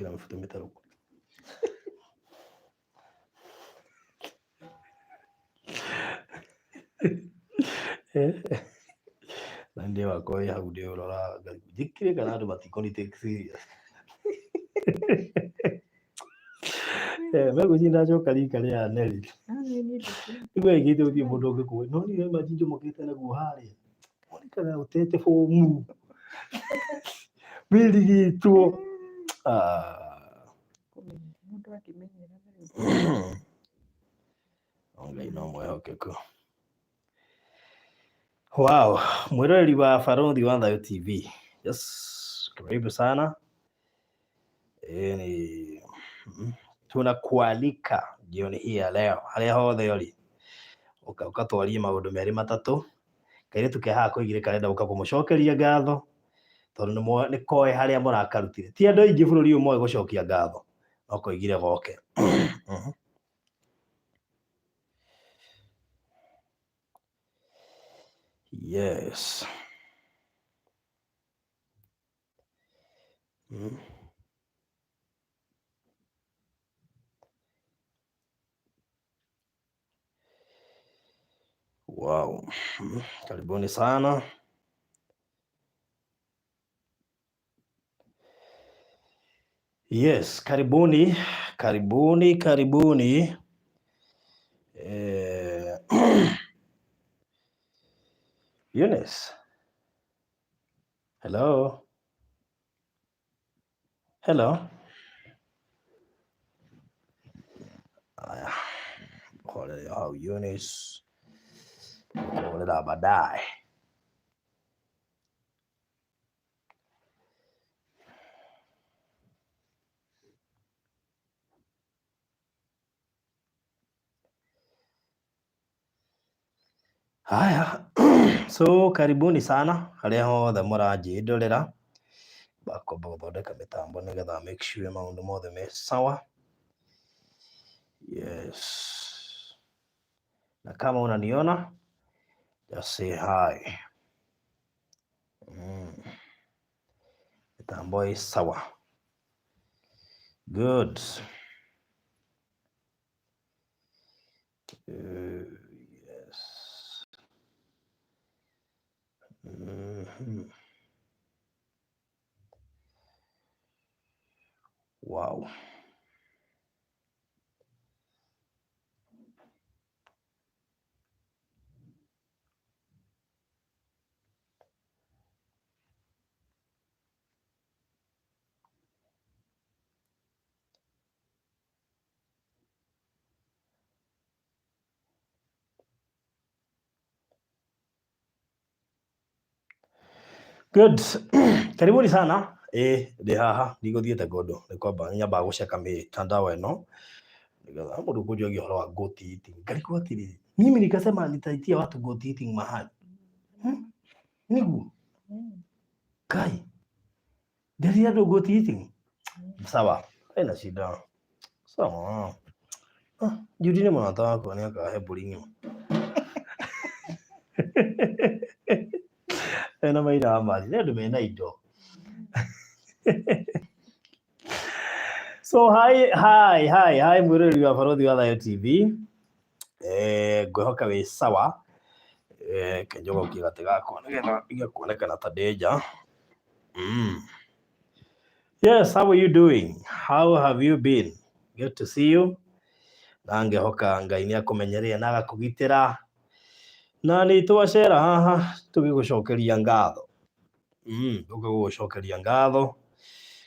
Mĩbuto mĩtarũku. Na ndĩ wakwa wĩ hau ndĩũrora njĩkire kana andũ matikũni take serious. Megwĩciria ndacoka rika rĩa Nelly. Nĩguo ĩgĩte gũtirĩ mũndũ ũngĩkũĩ. No niĩ imagine njomokete naguo harĩa. Wonekaga ũtete bomu. Wĩrigĩtwo. Ah. Mũndũ akĩmenyera Ngai no mwĩhokeku. Wow, mwĩroreri wa Barothi wa Thayo TV. Yes, karibu sana. Ni tunakualika jioni hii ya leo harĩa hothe ũrĩ ũka ũkatwarie maũndũ merĩ matatũ. Kairĩtu ke haha koigire karenda gũka kũmũcokeria ngatho tondũ nĩ koĩ harĩa mũrakarutire. Ti andũ aingĩ bũrũri ũyũ moĩ gũcokia ngatho, no koigire goke. Yes. Wow. Karibuni sana. Yes, karibuni, karibuni, karibuni. Eunice. Hello. Hello. Aya. Horera hau Eunice. Horera baadaye. Haya, so karibuni sana harĩa hothe mũranjĩndorera, bakomba gũthondeka mĩtambo nĩgetha make sure maũndũ mothe me sawa. Yes, na kama unaniona just say hi. Mitambo ĩ sawa. Good. Yes. Wow. Good. Karibuni sana. Ndĩ haha ndigũthiĩte kũndũ, nĩ kwamba nyambaga gũceka mitandao ĩno nĩgetha mũndũ kũnjogia ũhoro wa goat eating. Ngarigwo atĩrĩrĩ, mimi nikasema nitaitia watu goat eating mahali. Nĩguo? Kai. Nderia andũ goat eating. Sawa. Haina shida. Sawa. Ah, Judy nĩ mũrata wakwa nĩ akahe mbũri ng'ima. Ena maira wa maji, nĩ andũ mena indo. So hi hi hi hi mwĩroreri wa Barothi wa Thayo TV. Ngwĩhoka wĩ sawa. Kenjogokie gatĩ gakwa nĩgetha ndige kuonekana ta ndĩ nja. Yes, how are you doing? How have you been? Good to see you. Na ngehoka Ngai nĩ akũmenyereire na agakũgitĩra. Na nĩ twacera haha tũgĩgũcokeria ngatho. Tũgĩgũcokeria ngatho.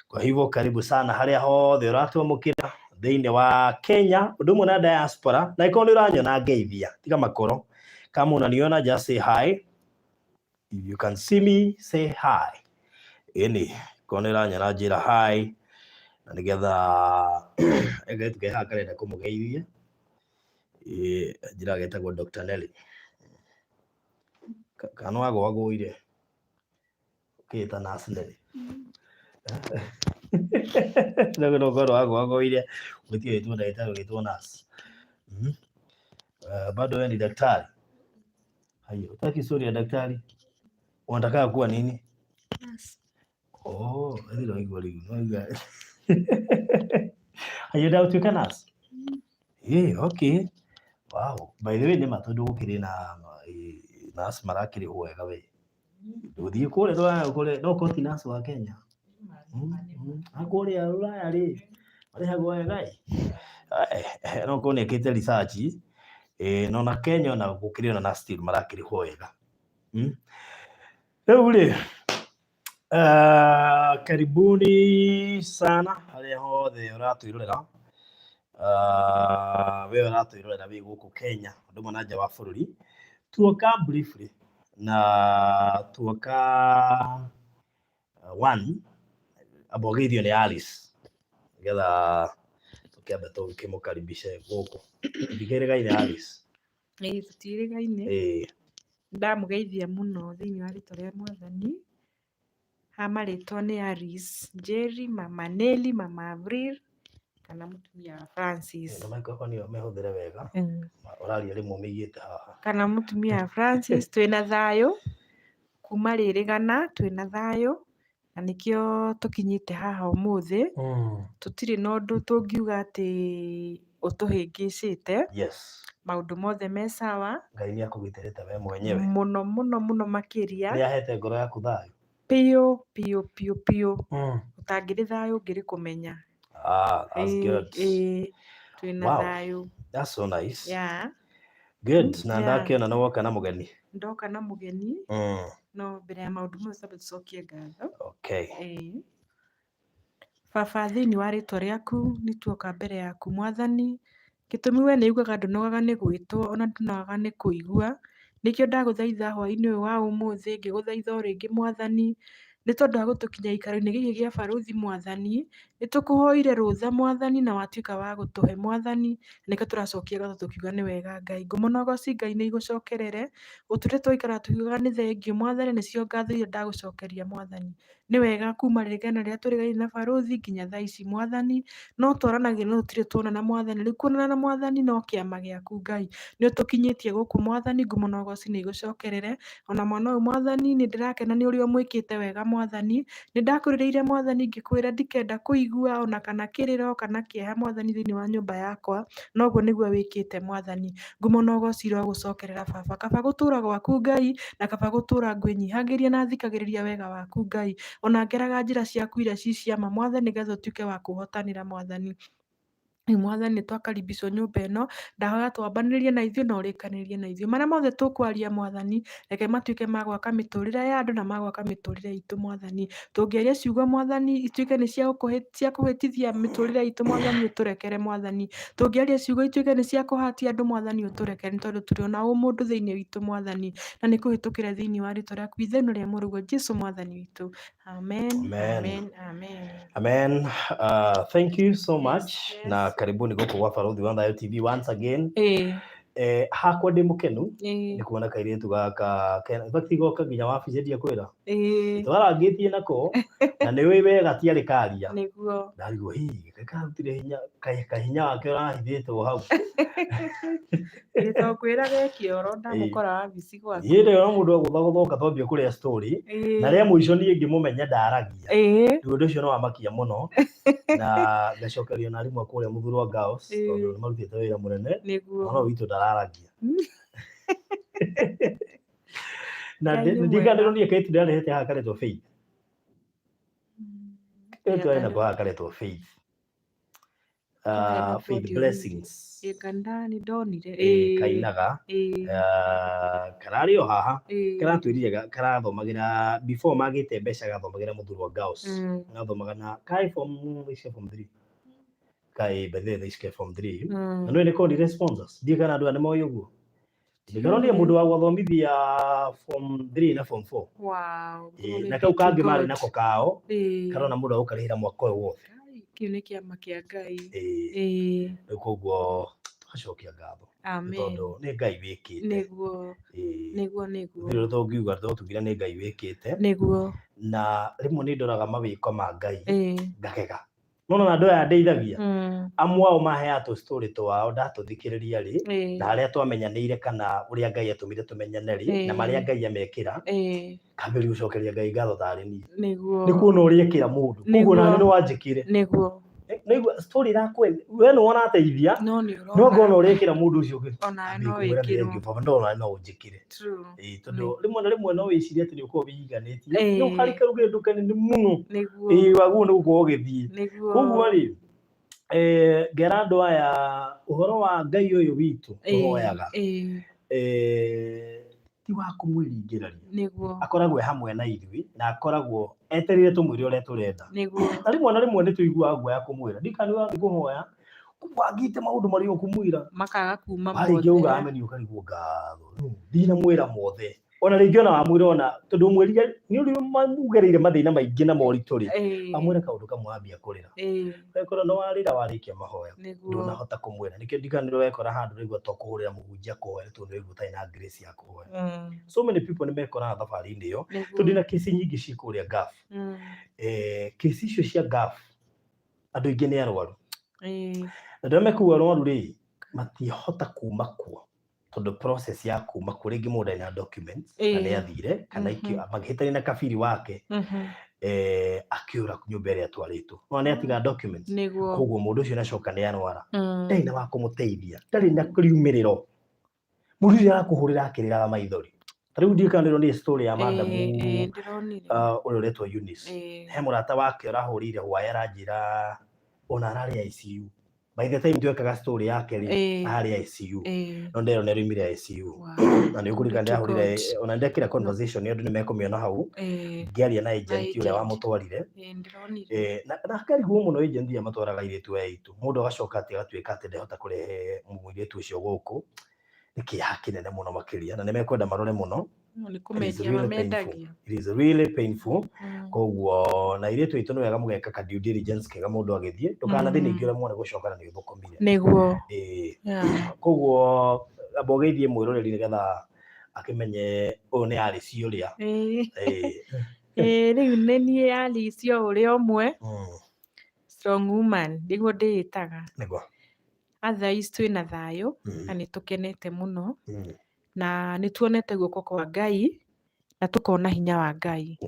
Kwa hivyo karibu sana harĩa hothe ũratwamũkĩra thĩinĩ wa Kenya, ũndũ ũmwe na diaspora, na ĩkorwo nĩ ũranyona ngeithia, tiga makoro. Kama unaniona just say hi. If you can see me, say hi. Ĩni, korwo nĩ ũranyona njĩra hi, na nĩgetha ĩgaitũ ke haha karenda kũmũgeithia. Njĩra getagwo Dr. Nelly. Kana nĩ wagũagũire? Ũkĩĩta Nurse Nelly. No no korwo wagũagũire, ũgĩtiga gwĩtwo ndagĩtarĩ ũgĩtwo nurse. Bado wewe ni daktari? Haya, hutaki story ya daktari? Unataka kuwa nini? Nurse. Oh, ethira waigua rĩu. No waigua. Ayenda gũtuĩka nurse? Ĩĩ, okay. Wow. By the way nĩ ma tondũ gũkĩrĩ na nurse marakĩrĩhwo wega we. Ndũgũthiĩ kũrĩa rũraya ũkore no korwo ti nurse wa Kenya. Na kũrĩa rũraya rĩ, marĩhagwo wega ĩ. No korwo nĩ ekĩte research, na ona Kenya ona gũkĩrĩ ona nurse still marakĩrĩhwo wega. Rĩu rĩ, karibuni sana harĩa hothe ũratwĩrorera. We ũratwĩrorera wĩ gũkũ Kenya, ũndũ ũmwe na nja wa bũrũri. Tuoka briefly na tuoka one, amba ũgeithio nĩ Alice nĩgetha tũkĩambe tũkĩmũkaribishe gũkũ. Ndikĩrĩgaine Alice? Ĩĩ tũtiĩrĩgaine. Ndamũgeithia mũno thĩinĩ wa rĩtwa rĩa Mwathani. Ha marĩtwa nĩ Alice Njeri, Mama Nelly, Mama Avril kana mũtumia wa Francis. Na microphone ĩyo mĩhũthĩre wega. Ũraria rĩmwe ũmĩigĩte haha. Kana mũtumia wa Francis, twĩna thayũ kuma rĩrĩgana, twĩna thayũ na nĩkĩo tũkinyĩte haha ũmũthĩ. Tũtirĩ na ũndũ tũngiuga atĩ ũtũhĩngĩcĩte. Maũndũ mothe me sawa. Ngai nĩ akũgitĩrĩte we mwenyewe. Mũno mũno mũno makĩria. Nĩ ahete ngoro yaku thayũ. Piũ piũ piũ piũ. Ũtangĩrĩ thayũ ũngĩrĩ kũmenya. Ah, that's good. Ĩĩ, twĩna thayũ. That's so nice. Yeah. Good. Na ndakĩona nĩ woka na mũgeni. Ndoka na mũgeni. No mbere ya maũndũ mothe twambe tũcokie ngatho. Okay. Ĩĩ. Baba thĩinĩ wa rĩtwa rĩaku nĩ tuoka mbere yaku Mwathani. Gĩtũmi we nĩ ugaga ndũnogaga nĩ gwĩtwo ona ndũnogaga nĩ kũigua. Nĩkĩo ndagũthaitha hwaĩ-inĩ ũyũ wa ũmũthĩ ngĩgũthaitha o rĩngĩ Mwathani, nĩ tondũ wa gũtũkinyia gĩikaro-inĩ gĩkĩ gĩa barũthi Mwathani. Nĩ tũkũhoire rũtha Mwathani na watuĩka wa gũtũhe Mwathani, nĩkĩo tũracokia ngatho tũkiuga nĩ wega Ngai. Ngumo na ũgoci Ngai nĩ igũcokerere, ũtũire twaikara tũkiugaga nĩ thengiũ Mwathani, nĩcio ngatho iria ndagũcokeria Mwathani. Nĩ wega kuma rĩrĩgana rĩrĩa tũrĩgaine na barũthi nginya thaa ici Mwathani, no twaranagia no tũtirĩ tuonana Mwathani, rĩu kuonana na Mwathani no kĩama gĩaku Ngai. Nĩ ũtũkinyĩtie gũkũ Mwathani, ngumo na ũgoci nĩ igũcokerere. Ona mwana ũyũ Mwathani nĩ ndĩrakena nĩ ũrĩa ũmwĩkĩte wega Mwathani. Nĩ ndakũrĩrĩire Mwathani ngĩkwĩra ndikenda kũigua ona kana kĩrĩro kana kĩeha Mwathani thĩinĩ wa nyũmba yakwa, na ũguo nĩguo wĩkĩte Mwathani. Ngumo na ũgoci irogũcokerera Baba. Kaba gũtũra gwaku Ngai, na kaba gũtũra ngwĩnyihagĩria na thikagĩrĩria wega waku Ngai. Ona ngeraga njĩra ciaku iria ci cia ma Mwathani, nĩgetha ũtuĩke wa kũhotanĩra Mwathani. Rĩu Mwathani nĩ twakaribicwo nyũmba ĩno, ndahoya twambanĩrĩrie na ithuĩ na ũrĩkanĩrie na ithuĩ. Marĩa mothe tũkwaria Mwathani, reke matuĩke ma gwaka mĩtũrĩre ya andũ na ma gwaka mĩtũrĩre itũ Mwathani. Tũngĩaria ciugo Mwathani ituĩke nĩ cia kũhĩtithia mĩtũrĩre itũ Mwathani ũtũrekere Mwathani. Tũngĩaria ciugo ituĩke nĩ cia kũhatia andũ Mwathani ũtũrekere nĩ tondũ tũrĩ ona ũmũndũ thĩinĩ witũ Mwathani. Na nĩ kũhĩtũkĩra thĩinĩ wa rĩtwa rĩaku itheru na rĩa mũrũguo Jesu Mwathani witũ. Amen. Amen. Amen. Amen. Amen. Thank you so much. Yes. Na karibuni gũkũ gwa Barũthi wa Thayo TV once again. Ĩĩ. Hakwa ndĩ mũkenu Ĩĩ. nĩ kuona kairĩtu gaka in fact goka nginya wabici ndia kwĩra. Ĩĩ. Twarangĩtie nako na nĩ ũĩ wega tiarĩ karia. Nĩguo. Ndarigwo hihi karutire hinya kahinya wake ũrahithĩtwo hau. Ĩĩ to kwĩra ge kĩoro ndamũkora wabici gwaku. Hĩndĩ ĩyo mũndũ agũthagũtha ũka twambia kũrĩa story na rĩa mũico niĩ ngĩmũmenya ndaragia. Ĩĩ. Rĩu ũndũ ũcio nĩ wamakia mũno na ngacokeria na arimũ a kũrĩa Mũthurwa Girls tondũ nĩ marutĩte wĩra mũnene. Nĩguo. Mwana ũyũ witũ ndararagia. Na Ngai nĩ ndikana mwega. ndĩronire kairĩtu ndĩrarehete haha karetwo Faith. Kairĩtu arĩ nako haha karetwo Faith. Faith Blessings. Ĩĩ kana nĩ ndonire. Ĩĩ, kainaga. Ĩĩ. Kararĩ o haha. Ĩĩ. Karatwĩrire karathomagĩra before magĩte mbeca gathomagĩra Mũthurwa Girls. Gathomaga na kaĩ form icio form 3. Kaĩ by the way thaa ici form 3. Na nĩ nĩ konire sponsors. Ndiũĩ kana andũ aya nĩ moĩ ũguo. Ndĩronire mũndũ wa gwathomithia form 3 na form 4. Wow. Ĩĩ, na kau kangĩ marĩ nako kao Ĩĩ. karona mũndũ agũkarĩhĩra mwaka ũyũ wothe. Ngai, kĩu nĩ kĩama kĩa Ngai. Ĩĩ, Ĩĩ. rĩu koguo tũgacokia ngatho nĩ Amen. tondũ nĩ Ngai wĩkĩte. Nĩguo. Ĩĩ, Nĩguo nĩguo. gũtirĩ ũndũ tũngiuga no tugire nĩ Ngai wĩkĩte. Nĩguo. Na rĩmwe nĩ ndoraga mawĩko ma Ngai Ĩĩ. ngagega. Nona na andũ aya ndeithagia amwe ao maheaga tũ story twao ndatũthikĩrĩria rĩ, na harĩa twamenyanĩire kana ũrĩa Ngai atũmire tũmenyane rĩ, na marĩa Ngai amekĩra, kambĩrĩria gũcokeria Ngai ngatho tarĩ niĩ. Nĩ kuona ũrĩa ekĩra mũndũ, koguo nani nĩ wanjĩkĩre. Nĩigua story ĩrakwe, we nĩ ũrateithia, no nĩ no ũrona ngona ũrĩa ĩkĩra mũndũ ũcio ũngĩ. Onawe no Ambie kũmwĩra nĩ wĩkĩrwo. thengiũ baba, ndona no ũnjĩkĩre. Ĩĩ, tondũ rĩmwe na rĩmwe no wĩcirie atĩ nĩ ũkoragwo wĩiganĩtie, no harĩ karũgendo kanene mũno. Ĩĩ, wagĩrĩirwo nĩ gũkorwo ũgĩthiĩ. Koguo rĩ, ngera andũ aya ũhoro wa Ngai ũyũ witũ tũhoyaga, ti wa kũmwĩringĩrĩria. Akoragwo e hamwe na ithuĩ na akoragwo etereire tũmwĩre ũrĩa tũrenda. Na rĩmwe na rĩmwe nĩ tũiguaga guoya kũmwĩra. Ndikana wathiĩ kũhoya, ũbangĩte maũndũ marĩa ũkũmwĩra. Makaga kuma Warĩkia uga mothe. ameni ũkarigwo ngatho. Rĩu ndinamwĩra mothe. Ona rĩngĩ ona wamwĩra ona tondũ ũmwĩrire nĩ ũrĩ ugereire mathĩna maingĩ na moritũ rĩ, wamwĩra kaũndũ kamwe wambia kũrĩra. Wekora no warĩra warĩkia mahoya. Ndũnahota kũmwĩra. Nĩkĩo ndikanĩrwo wekora handũ rĩu to kũhũrĩra mũhunjia kũhoya tondũ nĩ waigua ũtarĩ na grace ya kũhoya. So many people nĩ mekoraga thabarĩ-inĩ ĩyo. Tondũ ndĩna kesi nyingĩ ciĩ kũrĩa Gulf. Kesi icio cia Gulf, andũ aingĩ nĩ arwaru. Na andũ arĩa me kũu arwaru rĩ, matihota kuma kuo. Tondũ process ya kuma kuo rĩngĩ mũndũ ndarĩ na documents na nĩ athire kana makĩhĩtania na kabiri wake, akĩũra nyũmba ĩrĩa atwarĩtwo. Nĩwona nĩ atiga documents. Koguo mũndũ ũcio nĩacoka nĩ arwara. Ndarĩ na wa kũmũteithia, ndarĩ na riumĩrĩro. Mũndũ ũcio arakũhũrĩra akĩrĩraga maithori. Ta rĩu ndiũĩ kana nĩ story ya madam ũrĩa ũretwo Eunice. He mũrata wake ũrahũrĩire hwaĩ aranjĩra ona ararĩ ICU. By the time twekaga story yake rĩ, ararĩ ICU. No ndero nĩ araumire ICU. Na nĩ ũkũririkana Glory to ndĩrahũrire God. ona ndekĩra conversation nĩ andũ nĩ mekũmĩona hau. Ngĩaria na agent ũrĩa Agent. wamũtwarire. Ndĩronire. Na ngarigwo mũno agent iria matwaraga airĩtu aya aitũ. Mũndũ agacoka atĩ agatuĩka atĩ ndehota kũrehe mũirĩtu ũcio gũkũ. Nĩ kĩeha kĩnene mũno makĩria na nĩ mekwenda marore mũno. No, nĩ It is kũmendia really painful. mamendagia. It is really painful. Koguo na airĩtu aitũ nĩ wega mũgeka ka due diligence kega mũndũ agĩthiĩ. Ndũkanathiĩ ningĩ ũremwo nĩ gũcoka na nĩ ũthũkũmire. Koguo amba ũgeithie mwĩroreri nĩgetha akĩmenye ũyũ nĩ Alice ũrĩa. Rĩu nĩ niĩ Alice o ũrĩa ũmwe. Strong woman nĩguo ndĩĩtaga. Otherwise twĩna thayũ na nĩ tũkenete mũno. Na nĩ tuonete guoko kwa Ngai na tũkona hinya wa Ngai.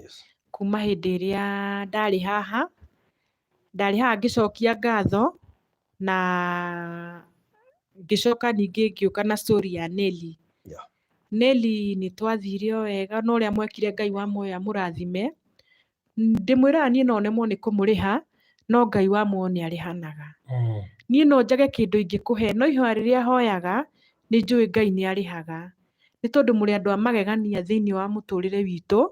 Kuma hĩndĩ ĩrĩa ndarĩ haha, ndarĩ haha ngĩcokia ngatho na ngĩcoka ningĩ ngĩũka na story ya Nelly. Nelly nĩ twathire o wega na ũrĩa mwekire Ngai wa muoyo amũrathime. Ndĩmwĩraga niĩ no nemwo nĩ kũmũrĩha, no Ngai wa muoyo nĩ arĩhanaga. Niĩ no njage kĩndũ ingĩkũhe, no ihoya rĩrĩa hoyaga, nĩ njũĩ Ngai nĩ arĩhaga. Nĩ tondũ mũrĩ andũ a magegania thĩinĩ wa mũtũrĩre witũ,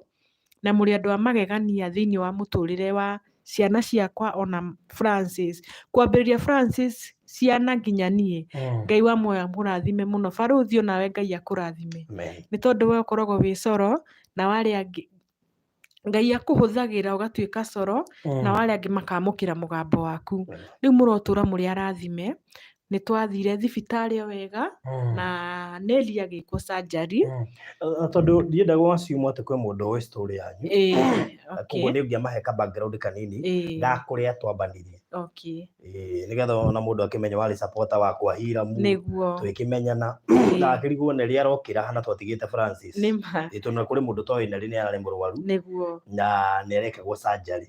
na mũrĩ andũ a magegania thĩinĩ wa mũtũrĩre wa ciana ciakwa ona Francis. Kwambĩrĩria Francis ciana nginya niĩ, Ngai wa muoyo amũrathime mũno. Barũthi onawe Ngai akũrathime. Nĩ tondũ we ũkoragwo wĩ coro, na arĩa angĩ Ngai akũhũthagĩra ũgatuĩka coro, na arĩa angĩ makamũkĩra mũgambo waku. Rĩu mũrotũra mũrĩ arathime. Nĩ twathire thibitarĩ o wega, na Nelly agĩkwo surgery. Tondũ ndienda gũ assume atĩ kwĩ mũndũ ũĩ story yanyu. Koguo nĩ ũngĩamahe ka background kanini ga kũrĩa twambanirie. Nĩgetha ona mũndũ akĩmenye warĩ supporter wakwa Hiramu. Twĩkĩmenyana. Na akĩrigwo Nelly arokĩra hana twatigĩte Francis. Tondũ na kũrĩ mũndũ toĩ Nelly nĩ ararĩ mũrwaru. Na nĩ arekagwo surgery.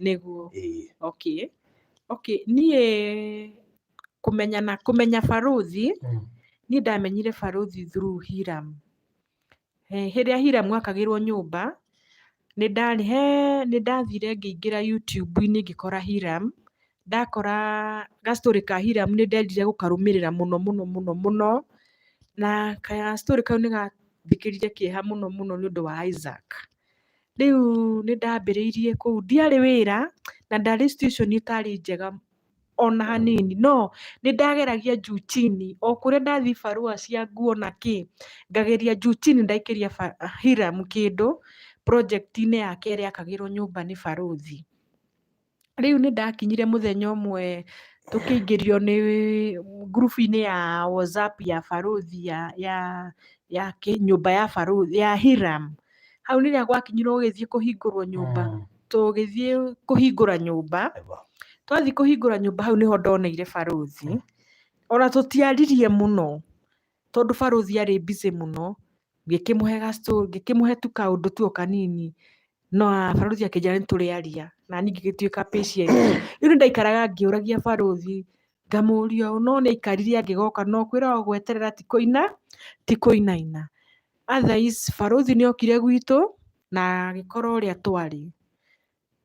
Niĩ kũmenyana, kũmenya barũthi, niĩ ndamenyire barũthi through Hiram. Rĩrĩa Hiram akagĩrwo nyũmba, nĩ ndathire ngĩingĩra YouTube-inĩ ngĩkora Hiram, ndakora ga story ka Hiram nĩ ndendire gũkarũmĩrĩra mũno mũno mũno mũno, na ga story kau nĩ ganjĩkĩrire kĩeha mũno mũno nĩ ũndũ wa Isaac. Rĩu nĩ ndambĩrĩirie kũu, ndiarĩ wĩra na ndarĩ situation ĩtarĩ njega ona hanini, no nĩ ndageragia juu chini, o kũrĩa ndathiĩ barũa cia nguo na kĩ, ngageria juu chini ndaikĩria Hiram kĩndũ project-inĩ yake ĩrĩa akagĩrwo nyũmba nĩ barũthi. Rĩu nĩ ndakinyire mũthenya ũmwe tũkĩingĩrio nĩ ngurubu-inĩ ya WhatsApp ya barũthi ya nyũmba ya barũthi ya Hiram. Hau nĩrĩa gwakinyirwo gũgĩthiĩ kũhingũrwo nyũmba, tũgĩthiĩ kũhingũra nyũmba, Twathiĩ kũhingũra nyũmba hau nĩho ndoneire barũthi. Ona tũtiaririe mũno tondũ barũthi arĩ busy mũno. Ngĩkĩmũhe ga story, ngĩkĩmũhe tu kaũndũ tu o kanini. No barũthi akĩnjĩra nĩ tũrĩaria na niĩ ngĩgĩtuĩka patient. Rĩu nĩ ndaikaraga ngĩũragia barũthi ngamũria ũũ no nĩ aikarire angĩgoka no kwĩragwo gweterera ti kũina ti kũinaina. Otherwise barũthi nĩ okire gwitũ na agĩkora ũrĩa twarĩ.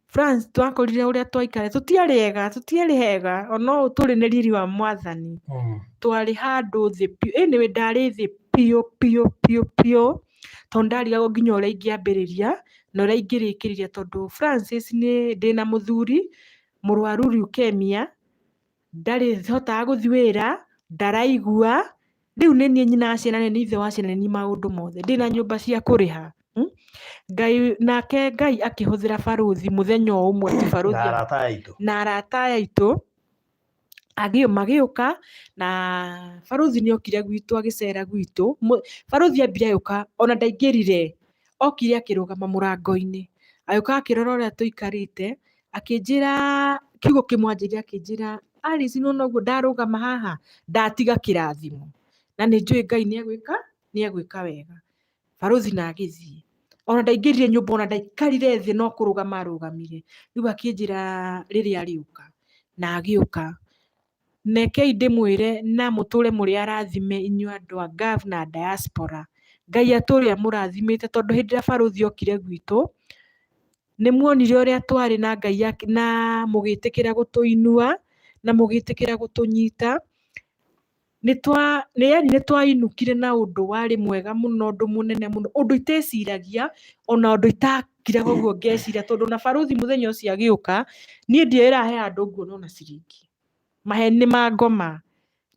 France twakorire ũrĩa twaikarĩte tũtiarĩ ega tũtiarĩ ega ona ũũ tũrĩ nĩ riri wa mwathani. Twarĩ handũ thĩ biũ anyway ndarĩ thĩ biũ biũ biũ biũ tondũ ndarigagwo nginya ũrĩa ingĩambĩrĩria na ũrĩa ingĩrĩkĩrĩria tondũ Francis nĩ ndĩna mũthuri mũrwaru leukemia ndarĩ hotaga gũthiĩ wĩra, ndaraigua, rĩu nĩ niĩ nyina wa ciana, nĩ niĩ ithe wa ciana, nĩ niĩ maũndũ mothe, ndĩna nyũmba cia kũrĩha. Ngai nake Ngai akĩhũthĩra barũthi mũthenya o ũmwe ti barũthi Na arata aya aitũ. na arata aya aitũ magĩũka na barũthi nĩ okire gwitũ agĩcera gwitũ. Barũthi ambire agĩũka ona ndaingĩrire, okire akĩrũgama mũrango-inĩ, agĩũka akĩrora ũrĩa tũikarĩte, akĩnjĩra kiugo kĩmwe anjĩrire akĩnjĩra Alice nĩwona ũguo ndarũgama haha ndatiga kĩrathimo na nĩ njũĩ Ngai nĩ egwĩka wega. Barũthi na agĩthiĩ. Ona ndaingĩrire nyũmba ona ndaikarire thĩ no kũrũgama arũgamire. Rĩu akĩnjĩra rĩrĩa arĩũka na agĩũka. Rekei ndĩmwĩre na mũtũre mũrĩ arathime inyuĩ andũ a Gulf na diaspora. Ngai atũre amũrathimĩte tondũ hĩndĩ ĩrĩa barũthi okire gwitũ, nĩ muonire ũrĩa twarĩ na Ngai na mũgĩtĩkĩra gũtũinua na mũgĩtĩkĩra gũtũnyita. Nĩ twainũkire na ũndũ warĩ mwega mũno, ũndũ mũnene mũno, ũndũ iteciragia ona ũndũ itakiraga ũguo ngeciria tondũ ona barũthi mũthenya ũcio agĩũka, niĩ ndiĩraga he handũ nguona ona ciringi. Maheni nĩ ma ngoma.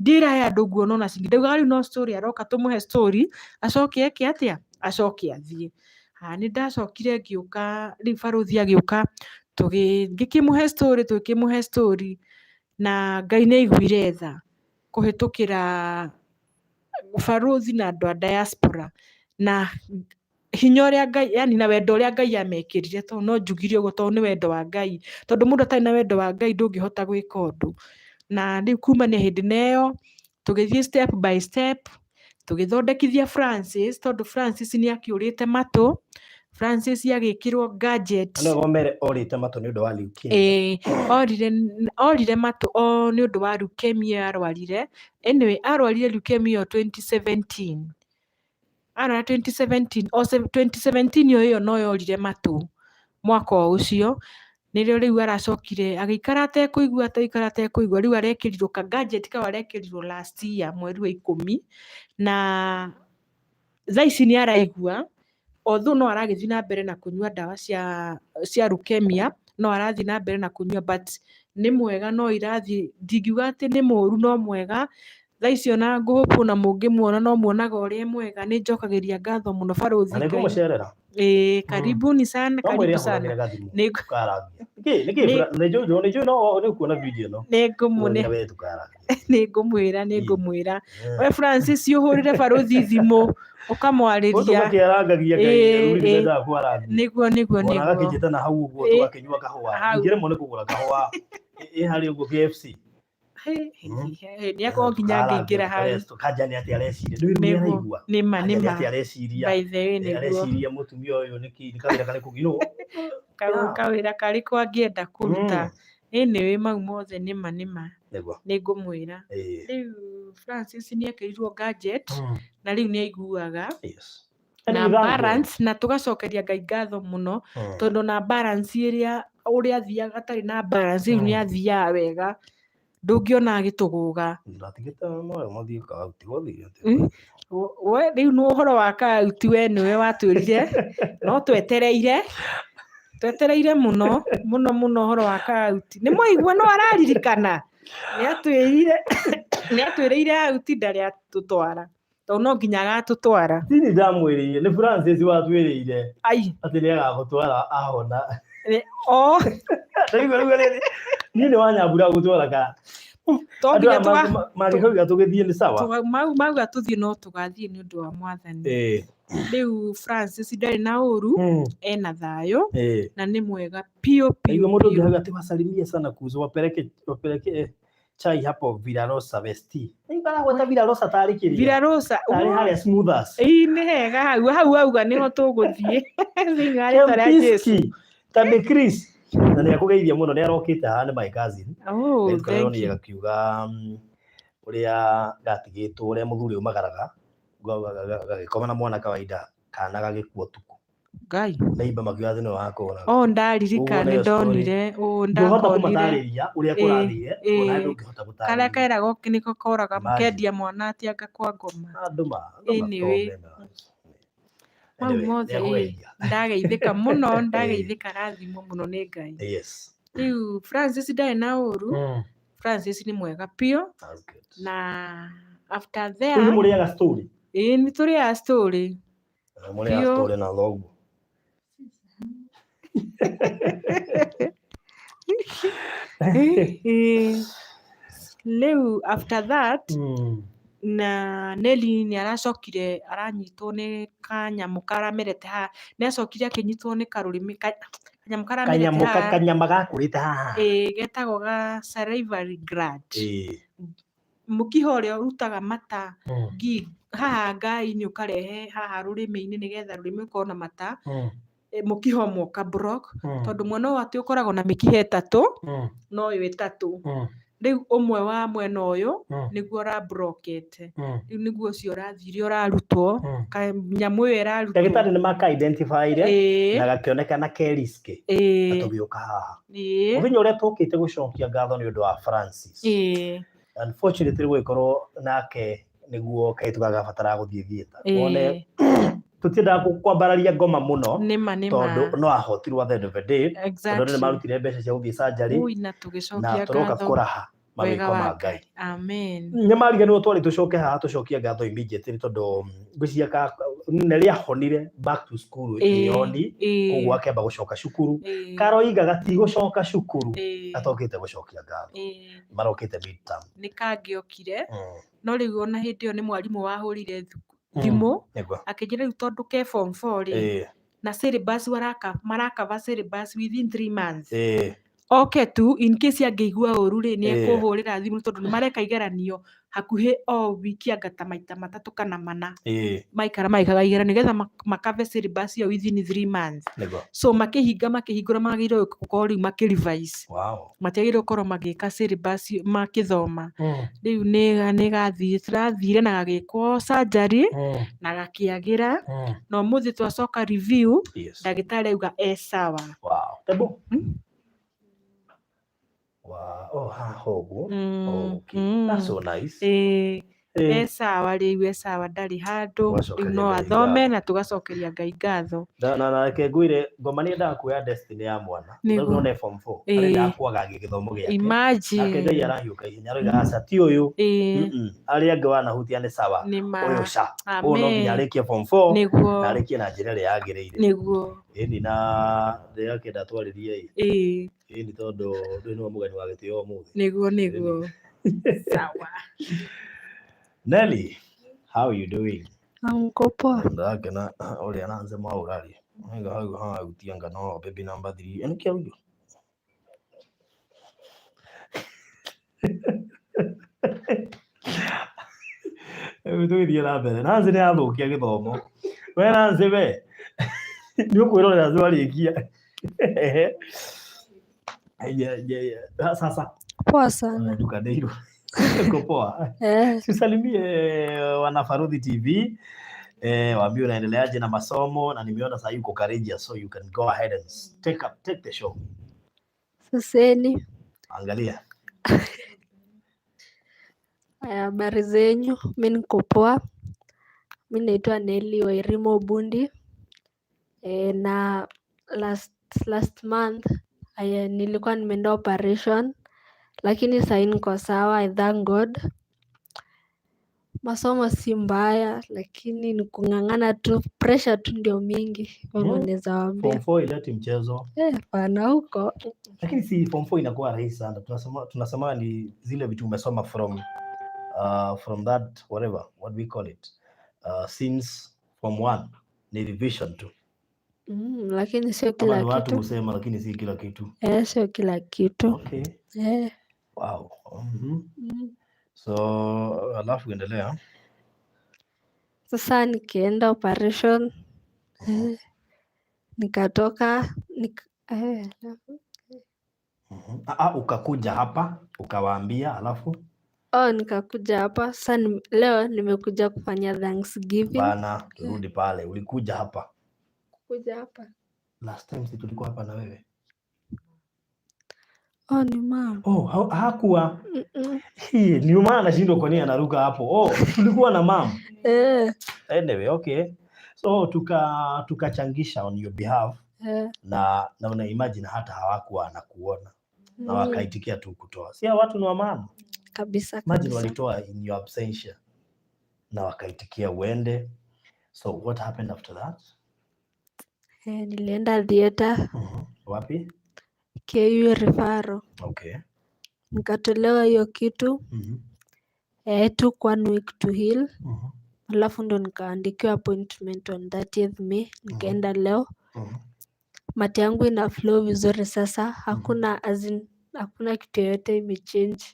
Ndiĩraga he handũ nguona ona ciringi. Ndaugaga rĩu no story aroka tũmũhe story, acoke eke atĩa? Acoke athiĩ. Haya nĩ ndacokire ngĩũka, rĩu barũthi agĩũka, ngĩkĩmũhe story, tũgĩkĩmũhe story, na Ngai nĩ aiguire tha kũhĩtũkĩra barũthi na andũ a diaspora na hinya ũrĩa Ngai yani na wendo ũrĩa Ngai amekĩrire tondũ no njugire ũguo tondũ nĩ wendo wa Ngai. Tondũ mũndũ atarĩ na wendo wa Ngai ndũngĩhota gwĩka ũndũ. Na rĩu kumania hĩndĩ na ĩyo tũgĩthiĩ step by step, tũgĩthondekithia Francis tondũ Francis nĩ akĩũrĩte matũ, Francis agĩkĩrwo gadget. Na nĩwe mere orĩte matũ nĩ ũndũ wa leukemia. Ĩĩ, orire matũ o nĩ ũndũ wa leukemia arwarire. Anyway, arwarire leukemia ĩyo 2017. Arwara 2017, o 2017 o ĩyo no yorire matũ mwaka o ũcio. Nĩrĩo rĩu aracokire agĩikara atekũigua atekũigua atekũigua, rĩu arekĩrirwo ka gadget kau arekĩrirwo last year mweri wa ikũmi, na thaa ici nĩ araigua, although no aragĩthiĩ na mbere na kũnyua ndawa cia leukemia, no arathiĩ na mbere na kũnyua but nĩ mwega no irathiĩ, ndingiuga atĩ nĩ mũru no mwega. Thaa ici ona ngũhũpwo na mũngĩmuona no muonaga ũrĩa e mwega, nĩ njokagĩria ngatho mũno barũthi Na Ngai. nĩngũmũcerera. Ĩĩ karibuni sana, No mwĩre karibu sana. ahũragĩre gathimũ. Nĩ Tũkarangia. Nĩkĩ nĩkĩ nĩ njũĩ nĩ njũĩ no nĩ ũkuona video ĩno. Nĩngũmũne We tũkarangia. Nĩngũmwĩra nĩngũmwĩra. We Francis ũhũrĩre barũthi thimũ ũkamwarĩria. Tũgakĩarangagia Ngai Ĩĩ, rĩu ĩĩ. nĩmendaga kwarangia. Nĩguo nĩguo Ona nĩguo. agakĩnjĩta na hau ũguo Ĩĩ. tũgakĩnyua kahũa. Hau. Ingĩremwo nĩ kũgũra kahũa ĩ harĩa ũguo KFC. Nĩ akorwo nginya angĩingĩra hau. Kanja nĩ atĩa areciria. Ndũĩ rĩu nĩ Nĩguo araigua. nĩma Kanja nĩ nĩma. atĩa areciria. By the way nĩguo. Areciria mũtumia ũyũ nĩkĩ nĩ kawĩra karĩkũ you know. Kawĩra karĩkũ angĩenda kũruta. Anyway mau mothe nĩma nĩma. Nĩguo. Nĩngũmwĩra. Ĩĩ. Rĩu Francis nĩ ekĩrirwo gadget na rĩu nĩ aiguaga. Yes. Na balance na tũgacokeria Ngai ngatho mũno tondũ na balance ĩrĩa ũrĩa athiaga atarĩ na balance rĩu nĩ athiaga wega. Ndũngĩona agĩtũgũga. Ndatigĩte moyo mathiĩ kauti gũthiĩ. We rĩu nĩ ũhoro wa kauti we nĩwe watwĩrire no twetereire twetereire mũno mũno mũno ũhoro wa kauti. Nĩ mwaigua no araririkana nĩ atwĩrire nĩ atwĩrĩire auti ndarĩ atũtwara tondũ no nginya agatũtwara. Tini ndamwĩrĩire nĩ Francis watwĩrĩire Ai atĩ nĩ agagũtwara ahona. O Ndaigua rĩu rĩrĩ niĩ nĩ wanyambura gũtwara ka. To Andũ nginya aya mangĩkauga tũgĩthiĩ nĩ sawa. Mauga tũthiĩ no tũgathiĩ nĩ ũndũ wa Mwathani. Rĩu Francis ndarĩ na ũru, ena thayũ na nĩ mwega piũ piũ Naigua mũndũ piũ. ũngĩ auga atĩ wasalimie sana kuzo wapeleke chai hapo Villarosa Vesti. Nĩ aragweta Villarosa tarĩ kĩrĩa? Villarosa. Tarĩ harĩa Smoothers. Ĩĩ, nĩ hega hau hau auga nĩho tũgũthiĩ thĩinĩ wa rĩtwa rĩa Jesu. Kempinski Tabe Chris na nĩ akũgeithia mũno, nĩ arokĩte haha, nĩ my cousin. Oh, thank Tũkaronire you. gakiuga ũrĩa gatigĩtwo, ũrĩa mũthuri aumagaraga gagĩkoma na mwana kawaida, kana gagĩkua ũtukũ. Ngai. Neighbor makiuga atĩ nĩwe wakũraga. Oh, ndaririkana Ũguo nĩ nĩyo story. ndonire. Oh, Ndũhota ndakonire. kũmatarĩria ũrĩa kũrathire, ona ndũngĩhota Karĩa gũtarĩria. keragwo nĩko koraga Imagine. kendia mwana atianga kwa ngoma. Andũ ma andũ Anyway. matome na Mau Anyway, mothe ĩ, nĩakũgeithia. ndageithĩka mũno, ndageithĩka rathimwo mũno nĩ Ngai. Rĩu Francis ndarĩ na ũru, Francis nĩ mwega piũ That's good. na after Rĩu there nĩ mũrĩaga story. Ĩĩ, nĩ tũrĩaga story. Mũrĩaga Piũ. story na thoguo. Ĩĩ. Rĩu after that na Nelly nĩ aracokire aranyitwo nĩ kanyamũ karamerete haha, nĩ acokire akĩnyitwo nĩ karũrĩmĩ kanyamũ karamerete Kanyamũ haha. kanyama gakũrĩte haha. Ĩĩ, getagwo ga salivary gland. Mũkiha ũrĩa ũrutaga mata ngi haha ngai-inĩ ũkarehe haha rũrĩmĩ-inĩ nĩgetha rũrĩmĩ rũkorwo na mata. Mũkiha ũmwe ũka block tondũ mwena ũyũ atĩ ũkoragwo na mĩkiha ĩtatũ na ũyũ ĩtatũ. Rĩu ũmwe wa mwena ũyũ nĩguo ũrabrokete, rĩu nĩguo ũcio ũrathire ũrarutwo nyamũ ĩyo ĩrarutwo. Ndagĩtarĩ nĩ maka identify-ire na gakĩonekana ke risk na tũgĩũka haha. Mũthenya ũrĩa tũkĩte gũcokia ngatho nĩ ũndũ wa Francis. Unfortunately gũgĩkorwo nake nĩguo kairĩtu gagabatara gũthiĩ theatre. Wone tũtiendaga kwambararia ngoma mũno Nĩma nĩma. tondũ no ahotirwo at the end of the day, tondũ nĩ marutire mbeca cia gũthiĩ surgery Ui, na na tũgĩcokia tũroka ngatho kũraha wega mawĩko wa ma Ngai. Amen. Nĩ mariganĩrwo twarĩ tũcoke haha tũcokie ngatho immediately tondũ ngwĩciria nĩ rĩahonire back to school ĩoni, koguo akĩamba gũcoka cukuru. Karoiga gatigũcoka cukuru, gatokĩte gũcokia ngatho. Marokĩte midterm. Nĩ kangĩokire no rĩu ona hĩndĩ ĩyo nĩ mwarimũ wahũrire thimũ akĩnjĩra rĩu tondũ ke form 4 rĩ na syllabus marakava syllabus within 3 months. Oke tu in case angĩigua ũru rĩ nĩ ekũhũrĩra thimũ tondũ nĩ mareka igeranio hakuhĩ o wiki anga ta maita matatũ kana mana. Maikara magĩkaga igeranio nĩgetha makave syllabus ĩyo within 3 months. So makĩhinga makĩhingũra magĩrĩirwo gũkorwo rĩu makĩ revise. Matiagĩrĩirwo gũkorwo magĩka syllabus makĩthoma. Rĩu nĩ gathire na gagĩkwo surgery na gakĩagĩra na ũmũthĩ twacoka review ndagĩtarĩ auga e sawa. Wow. Wow. Oh, haha ũguo. Okay. That's so nice. E sawa rĩu, e sawa, ndarĩ handũ rĩu no athome na tũgacokeria Ngai ngatho. Na reke ngwĩre ngoma nĩ endaga kuoya destiny ya mwana. Nĩguo ne form 4. Arenda kwagagia gĩthomo gĩake. Imagine. Nake Ngai arahiũka ihenya aroiga aca ti ũyũ. Arĩa angĩ wanahutia nĩ sawa. Ũyũ ca. Ũyũ no nginya arĩkie form 4 na arĩkie na njĩra ĩrĩa yagĩrĩire. Nĩguo. Ĩni na ndĩrakĩenda twarĩrie ĩ. Ĩni tondũ ndũĩ nĩwe mũgeni wa gĩtĩo ũmũthĩ. Nĩguo nĩguo. Sawa. Nelly, how are you doing? Niko poa. Ndakena ũrĩa Nancy Mwaũrari. Nga hau hahutia nga no baby number 3. Eno kia huyo. Rĩu tũgĩthiĩ na mbere. Nancy nĩ athũkia gĩthomo. We Nancy we. Nĩ ũkwĩrorera twarĩkia. Sasa. Poa sana. Ndukanĩirwo. Uko poa? Tusalimie wana Faruthi TV. Waambie unaendeleaje na masomo na nimeona sasa yuko courageous so you can go ahead and take the show. Saseni. Angalia. Habari zenyu, mimi niko poa. Mimi naitwa Nelly Wairimu Obundi. Na last month nilikuwa nimeenda operation lakini sasa niko sawa, I thank God. Masomo si mbaya, lakini ni kung'ang'ana tu, pressure tu ndio mingi. Hivyo ndio naweza Form waambia. 4 ileti mchezo. Eh, hapana huko. Lakini si form 4 inakuwa rahisi sana. Tunasema ni zile vitu umesoma from that whatever what we call it since form 1 ni revision tu. Lakini sio Ama kila ni watu kitu. husema lakini si kila kitu. Eh, sio kila kitu. Okay. Eh. Wow. So alafu endelea. Sasa nikienda operation, nikatoka alafu Ukakuja hapa ukawaambia alafu? Oh, nikakuja hapa sasa leo nimekuja kufanya Thanksgiving. Bana, turudi pale. Ulikuja hapa? Kuja hapa. Last time si tulikuwa hapa na wewe? Oh, ni mama. Oh, hakuwa. Hii, ni maana anashindwa kwa nini anaruka hapo. Oh, tulikuwa na mama. Anyway, okay. So tukachangisha on your behalf. Na una imagine hata hawakuwa wanakuona. Na wakaitikia tu kutoa. Si watu ni wa maana. Kabisa, Imagine kabisa. walitoa in your absentia. Na wakaitikia uende. So what happened after that? Nilienda theater. Wapi? KU referral. Nikatolewa hiyo kitu. Took 1 week to heal. Alafu ndo nikaandikiwa appointment on 30th May. Nikaenda leo. Mate yangu ina flow vizuri sasa. Hakuna as in, hakuna kitu yoyote imechange.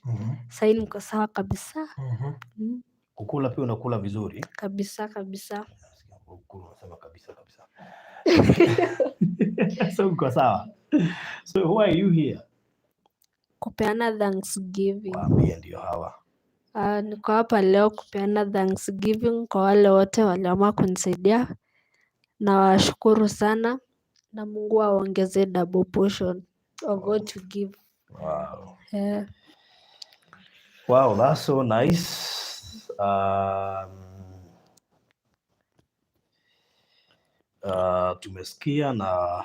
Sasa niko sawa kabisa. Kukula pia unakula vizuri? Kabisa kabisa. Kukula unasema kabisa kabisa. So uko sawa. So why are you here? Kupeana Thanksgiving. Waambie ndio hawa. Niko hapa leo kupeana Thanksgiving kwa wale wote waliamua kunisaidia. Nawashukuru sana na Mungu awaongezee double portion of what you give. Wow. Wow, that's so nice. Tumesikia na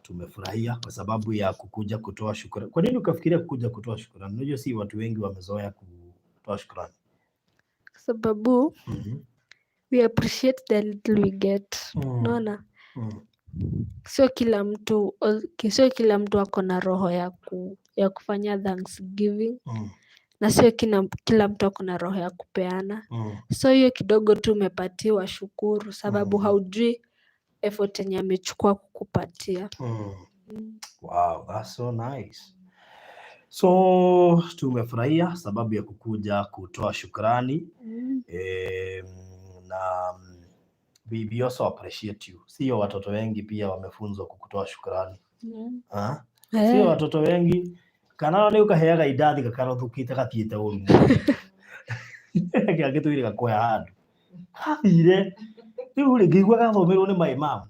tumefurahia kwa sababu ya kukuja kutoa shukrani. Kwa nini ukafikiria kukuja kutoa shukrani? Unajua si watu wengi wamezoea kutoa shukrani. Kwa sababu we appreciate the little we get. Unaona? Sio kila mtu, sio kila mtu ako na roho ya kufanya Thanksgiving. Na sio kila mtu ako na roho ya kupeana. So hiyo kidogo tu umepatiwa, shukuru sababu haujui effort yenye amechukua kukupatia. Wow, that's so nice. So tumefurahia sababu ya kukuja kutoa shukrani. Na we also appreciate you. Sio watoto wengi pia wamefunzwa kukutoa shukrani. Sio watoto wengi. Kana ni ukaheaga indathi gakarothukite gathiĩte ũru mũno. Gĩangĩtũire gakoya handũ. Gathire. Rĩu rĩ, ngĩigua gathomeirwo nĩ my mom.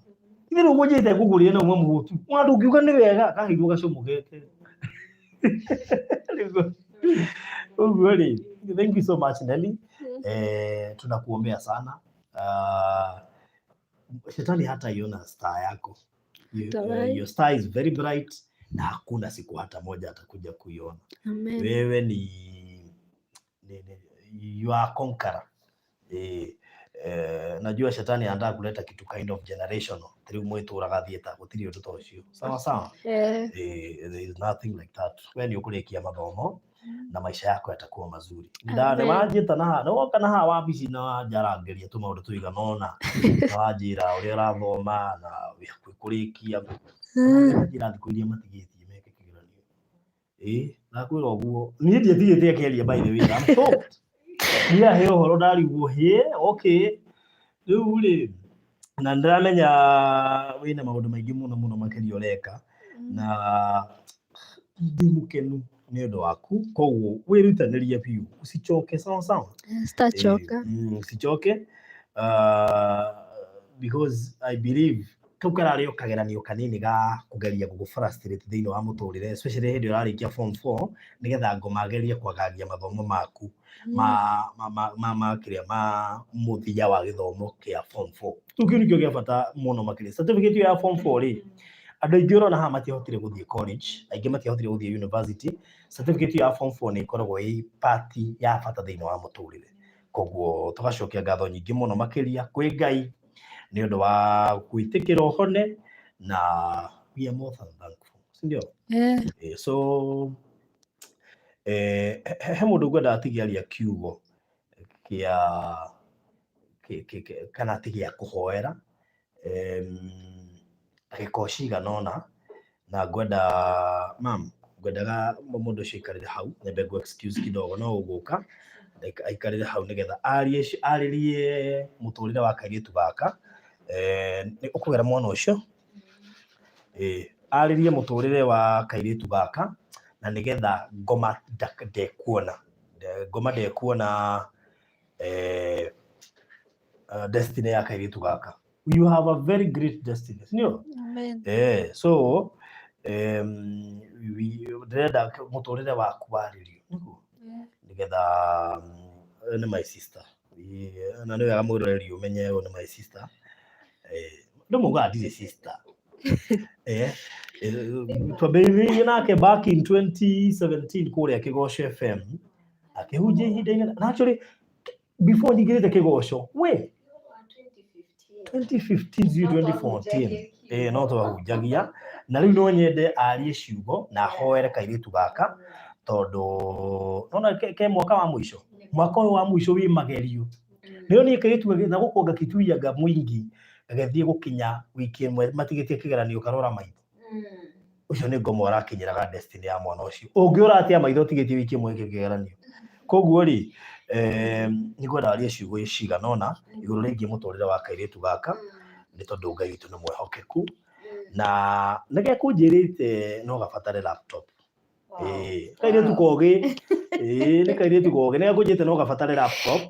Ithe rĩu ngũnjĩte ngũgũrĩre na uma mũhũtu. Mwana ndũngiuga nĩ wega, kaheirwo gacũmũkete. Ũguo rĩ, thank you so much Nelly. Tunakuombea sana. Shetani hata iona star yako. Tawai. Your star is very bright na hakuna siku hata moja atakuja kuiona. Amen. Wewe ni you are conqueror. Najua shetani anataka kuleta kitu kind of generational. Riu mwituraga theater gutiri undu ta ucio. Sawa sawa. There is nothing like that. Wewe ni ukurikia mathomo na maisha yako yatakuwa mazuri. Amen. Nĩwanjĩta na haha, nĩwoka na haha wabici na wanjarangĩria tũmaũndũ tũigana ũna. Na wanjĩra ũrĩa ũrathoma na wĩ hakuhĩ kũrĩkia. Wanjĩra thikũ iria matigĩtie meke kĩgeranio. Ndakwĩra ũguo. Niĩ ndiatigĩte akĩaria by the way. I'm shocked. Niĩ aheo ũhoro ndarigwo, hĩ, okay. Rĩu rĩ, na nĩndĩramenya wĩna maũndũ maingĩ mũno mũno makĩria ũreka. Na ndĩ mũkenu nĩ ũndũ waku, koguo wĩrutanĩrie biũ, usichoke, sawa sawa? Sitachoka. Usichoke. Because I believe kau kararĩ o kageranio kanini ga kũgeria gũgũ frustrate thĩinĩ wa mũtũrĩre, especially hĩndĩ ĩrĩa ũrarĩkia form 4, nĩgetha ngoma agerie kwagagia mathomo maku ma kĩrĩa ma mũthia wa gĩthomo kĩa form 4. Rĩu kĩu nĩkĩo gĩa bata mũno makĩria. Certificate ĩyo ya form 4 rĩ, andũ aingĩ ũrona haha matiahotire gũthiĩ college, aingĩ matiahotire gũthiĩ university. Certificate ĩyo ya form 4 nĩ ĩkoragwo ĩ part ya bata thĩinĩ wa mũtũrĩre. Koguo tũgacokia ngatho nyingĩ mũno makĩria kwĩ Ngai nĩ ũndũ wa gwĩtĩkĩra ũhone, na we are more than thankful, si ndio? Eh. So he mũndũ ngwenda atige aria kiugo kĩa kana atige gĩa kũhoera ndagĩka o cigana ũna, na ngwenda mam, ngwendaga mũndũ ũcio aikarĩre hau, nyambe ngũ excuse kidogo, no ũgũka aikarĩre hau nĩgetha arie arĩrie mũtũrĩre wa kairĩtu gaka. Nĩ ũkũgera mwana ũcio, arĩrie mũtũrĩre wa kairĩtu gaka, na nĩgetha ngoma ndekuona, ngoma ndekuona destiny ya kairĩtu gaka. You have a very great destiny, sindio? Amen. So ndĩrenda mũtũrĩre waku warĩrio nĩguo nĩgetha nĩ my sister. Na nĩ wega mwĩroreri ũmenye ũyũ nĩ my sister. Andũ maugaga ndirĩ sister. Twambĩrĩirie nake back in 2017 kũrĩa Kĩgoco FM akĩhunjia ihinda inene, na actually before nyingĩrĩte Kĩgoco we 2015 sijui 2014, no twahunjagia. Na rĩu no nyende arie ciugo na ahoere kairĩtu gaka, tondũ nona ke mwaka wa mũico, mwaka ũyũ wa mũico wĩ magerio. Nĩyo niĩ kairĩtu na gũkũ ngakituianga mũingĩ gagĩthiĩ gũkinya wiki ĩmwe matigĩtie kĩgeranio karora maitho ũcio nĩ ngoma ũrakinyĩraga destiny ya mwana ũcio ũngĩ ũratia maitho ũtigĩtie wiki ĩmwe ĩke kĩgeranio. Koguo rĩ, nĩ ngwenda arie ciugo cigana ũna igũrũ rĩgiĩ mũtũrĩre wa kairĩtu gaka, nĩ tondũ Ngai witũ nĩ mwĩhokeku na nĩ gekũnjĩrĩte no gabatare laptop. Kairĩtu kogĩ, nĩ kairĩtu kogĩ, nĩ gekũnjĩrĩte no gabatare laptop.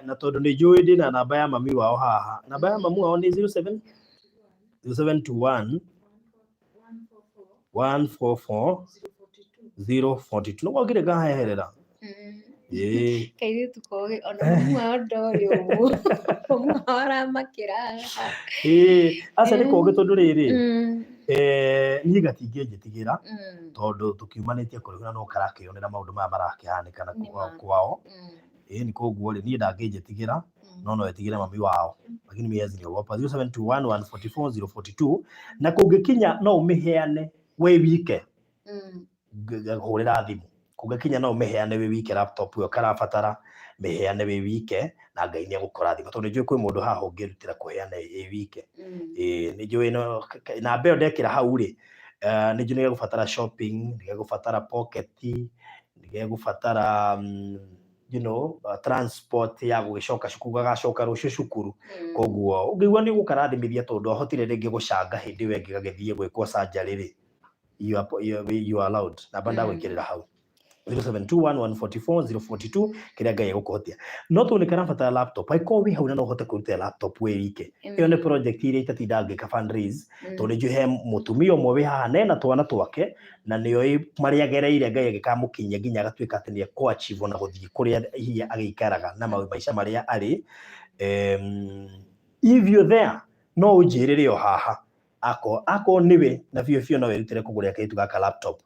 Na tondũ nĩ njũĩ ndĩna namba ya mami wao haha, namba ya mami wao nĩ 07 0721 144 042. Nĩguo ngire ngaheherera. Kairĩtu kogĩ, ona mamu wao ndoĩ ũguo, mamu wao aramakĩra haha. Aca nĩ kogĩ, tondũ rĩrĩ, niĩ gatingĩnjĩtigĩra, tondũ tũkiumanĩtie kũraihu na no karakĩonera maũndũ maya marakĩhanĩka na kwao. Ĩni koguo rĩ, niĩ ndangĩnjĩtigĩra, no etigĩre mami wao, lakini mimi hezi niogopa. 0721 144 042, na kũngĩkinya no ũmĩheane wĩ wike, hũrĩra thimũ. Kũngĩkinya no ũmĩheane wĩ wike laptop ĩyo karabatara, mĩheane wĩ wike na Ngai nĩ egũkũrathima, tondũ nĩ njũĩ kwĩ mũndũ haha ũngĩrutĩra kũheana ĩ wike. Nĩ njũĩ no namba ĩyo ndekĩra hau rĩ, nĩ njũĩ nĩ gegũbatara shopping, nĩ gegũbatara pocket, nĩ gegũbatara transport ya gũgĩcoka cukuru, gagacoka rũciũ cukuru. Koguo ũngĩigua nĩ ũgũkarathimithia, tondũ ahotire rĩngĩ gũcanga hĩndĩ ĩyo ĩngĩ gagĩthiĩ gwĩkwo surgery rĩ, you are allowed. Namba ndagwĩkĩrĩra hau, 0721 144 042, kĩrĩa Ngai egũkũhotia. No tondũ nĩ karabatara laptop, angĩkorwo wĩ hau na no ũhote kũrutĩra laptop wĩ wike, ĩyo nĩ project iria itatindaga ngĩka fundraise, tondũ nĩ njũĩ he mũtumia ũmwe wĩ haha nena twana twake na nĩoĩ marĩa agereire Ngai agĩkamũkinyia nginya agatuĩka atĩ nĩ ekũ achieve ona gũthiĩ kũrĩa hihi agĩikaraga na maica marĩa arĩ. If you're there, no ũnjĩrĩre o haha, akorwo nĩwe na biũ biũ no wĩrutĩre kũgũrĩra kairĩtu gaka laptop,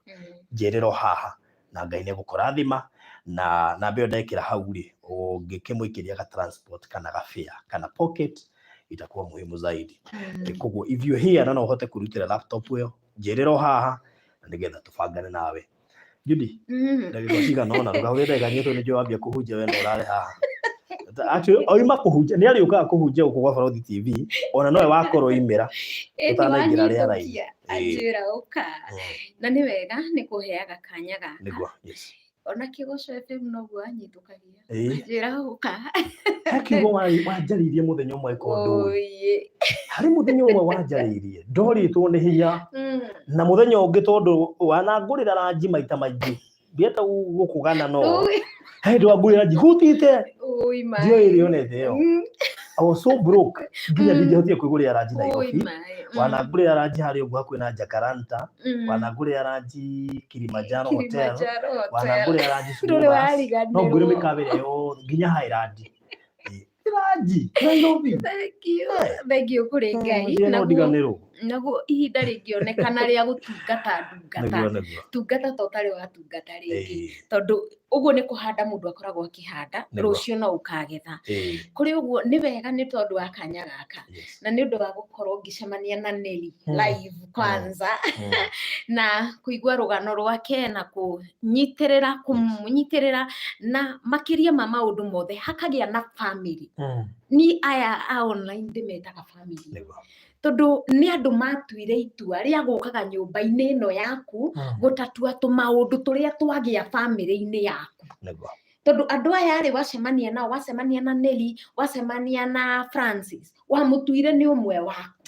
njĩrĩre o haha na Ngai nĩ egũkũrathima. Na namba ĩyo ndekĩra hau rĩ, ũngĩkĩmũikĩria ga transport kana ga fare kana pocket, itakuwa muhimu zaidi. Koguo if you here na no ũhote kwĩrutĩra laptop ĩyo, njĩrĩre o haha na nĩgetha tũbangane nawe. Judy, ndagĩka cigana ũna, ndũkahũthĩre ndagĩka nyingĩ tondũ nĩnjũĩ wambia kũhunjia we no ũrare haha. Actually, oima kũhunjia nĩ arĩũkaga kũhunjia gũkũ gwa Barothi TV, ona nowe wakorwo oimĩra tũtanaingĩra rĩera-inĩ. Anjĩra ũka, na nĩ wega nĩ kũheaga kanya gaka. Nĩguo, yes. Ona Kĩgoco FM noguo anyitũkagia, anjĩra ũka. He kiugo wanjarĩirie mũthenya ũmwe ko ndũĩ. Harĩ mũthenya ũmwe wanjarĩirie ndorĩtwo nĩ hinya, na mũthenya ũngĩ tondũ wanangũrĩra ranji maita maingĩ, ndienda gũkũgana, no he hĩndĩ wangũrĩra ranji hutite ndiũĩ ĩrĩa onete ĩyo. I was so broke nginya ndingĩhotire kwĩgũrĩra ranji Nairobi. Wanangũrĩra ranji harĩa ũguo hakuhĩ na Jacaranda, wanangũrĩra ranji Kilimanjaro Hotel, wanangũrĩra ranji Smokers. No ngwĩre mĩkawa ĩrĩa yothe nginya Highland. Ranji Nairobi. Thank you kũrĩ Ngai. No ndiganĩrwo. Naguo ihinda rĩngĩonekana rĩa gũtungata ndungata, Nĩguo, nĩguo. Tungata ta ũtarĩ watungata rĩngĩ, tondũ ũguo nĩ kũhanda mũndũ akoragwo akĩhanda, rũciũ no ũkagetha. Kũrĩ ũguo nĩ wega nĩ tondũ wa kanya gaka na nĩ ũndũ wa gũkorwo ngĩcemania na Nelly live kwanza na kũigua rũgano rwake na kũnyitĩrĩra kũmũnyitĩrĩra, na makĩria ma maũndũ mothe hakagĩa na family. Ni aya a online ndĩmetaga family, tondũ nĩ andũ matuire itua rĩa gũkaga nyũmba-inĩ ĩno yaku gũtatua tũmaũndũ tũrĩa twagĩa bamĩrĩ-inĩ yaku, tondũ andũ aya rĩ, wacemania nao, wacemania na Nelly, wacemania na Francis, wamũtuire nĩ ũmwe waku,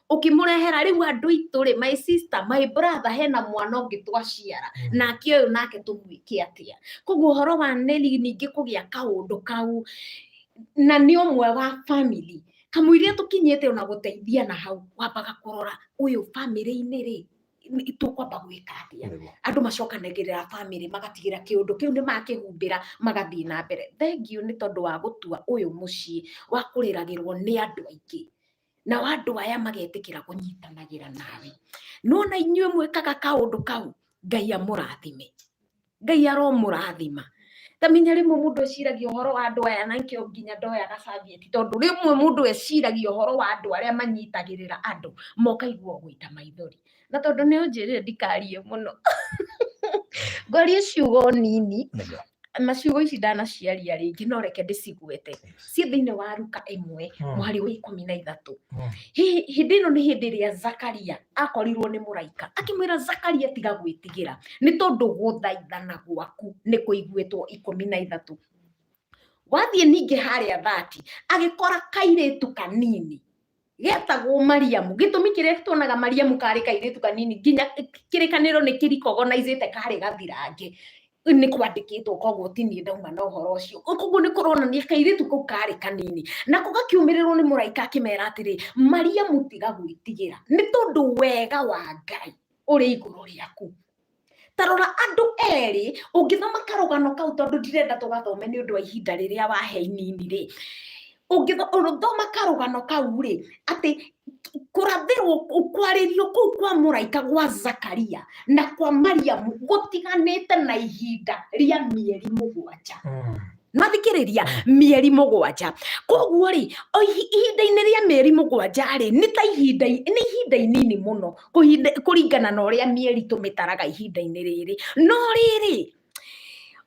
ũkĩmũrehera rĩu andũ aitũ rĩ, my sister, my brother, hena mwana ũngĩ twaciara nake ũyũ, nake tũmwĩke atĩa? Koguo ũhoro wa Nelly ningĩ kũgĩa kaũndũ kau na nĩ ũmwe wa family, kamũiria tũkinyĩte ona gũteithia na hau, wambaga kũrora ũyũ family-inĩ rĩ, tũkwamba gwĩka atĩa? Andũ macokanagĩrĩra family, magatigĩra kĩũndũ kĩu nĩ makĩhumbĩra, magathiĩ na mbere. Thank you nĩ tondũ wa gũtua ũyũ mũciĩ wa kũrĩragĩrwo nĩ andũ aingĩ, nao andũ aya magetĩkĩra kũnyitanagĩra nawe. Nona inyuĩ mwĩkaga kaũndũ kau, Ngai amũrathime, Ngai aromũrathima. Ta menya rĩmwe mũndũ eciragia ũhoro wa andũ aya, na nkĩo nginya ndoyaga cabieti, tondũ rĩmwe mũndũ eciragia ũhoro wa andũ arĩa manyitagĩrĩra andũ mokaigua gũita maithori. Na tondũ nĩ ũnjĩrire ndikarie mũno, ngwarie ciugo nini. Na ciugo ici ndanaciaria rĩngĩ, no reke ndĩcigwete, ciĩ thĩinĩ wa Ruka 1, mũhari wa 13. Hihi hĩndĩ ĩno nĩ hĩndĩ ĩrĩa Zakaria akorirwo nĩ mũraika akĩmwĩra, "Zakaria, tiga gwĩtigĩra, nĩ tondũ gũthaithana gwaku nĩ kũiguĩtwo." 13. Wathiĩ ningĩ harĩa 30, agĩkora kairĩtu kanini getagwo Mariamu. Gĩtũmi kĩrĩa tuonaga Mariamu karĩ kairĩtu kanini, nginya kĩrĩkanĩro nĩ kĩrikogonaicĩte karĩ gathirange, nĩ kwandĩkĩtwo, koguo ti niĩ ndauma na ũhoro ũcio. Koguo nĩ kũronania kairĩtu kau karĩ kanini, nako gakiumĩrĩrwo nĩ mũraika akĩmera atĩrĩ, "Mariamu, tiga gwĩtigĩra, nĩ tondũ wega wa Ngai ũrĩ igũrũ rĩaku." Ta rora andũ erĩ ũngĩthoma karũgano kau, tondũ ndirenda tũgathome nĩ ũndũ wa ihinda rĩrĩa wahe inini rĩ, ũngĩthoma karũgano kau rĩ, atĩ kũrathĩrwo, kwarĩrio kũu kwa mũraika gwa Zakaria na kwa Mariamu gũtiganĩte na ihinda rĩa mĩeri 7. Mathikĩrĩria, mĩeri 7. Koguo rĩ, o ihinda-inĩ rĩa mĩeri 7 rĩ, nĩ ta ihinda, nĩ ihinda inini mũno kũringana na ũrĩa mĩeri tũmĩtaraga ihinda-inĩ rĩrĩ. No rĩrĩ,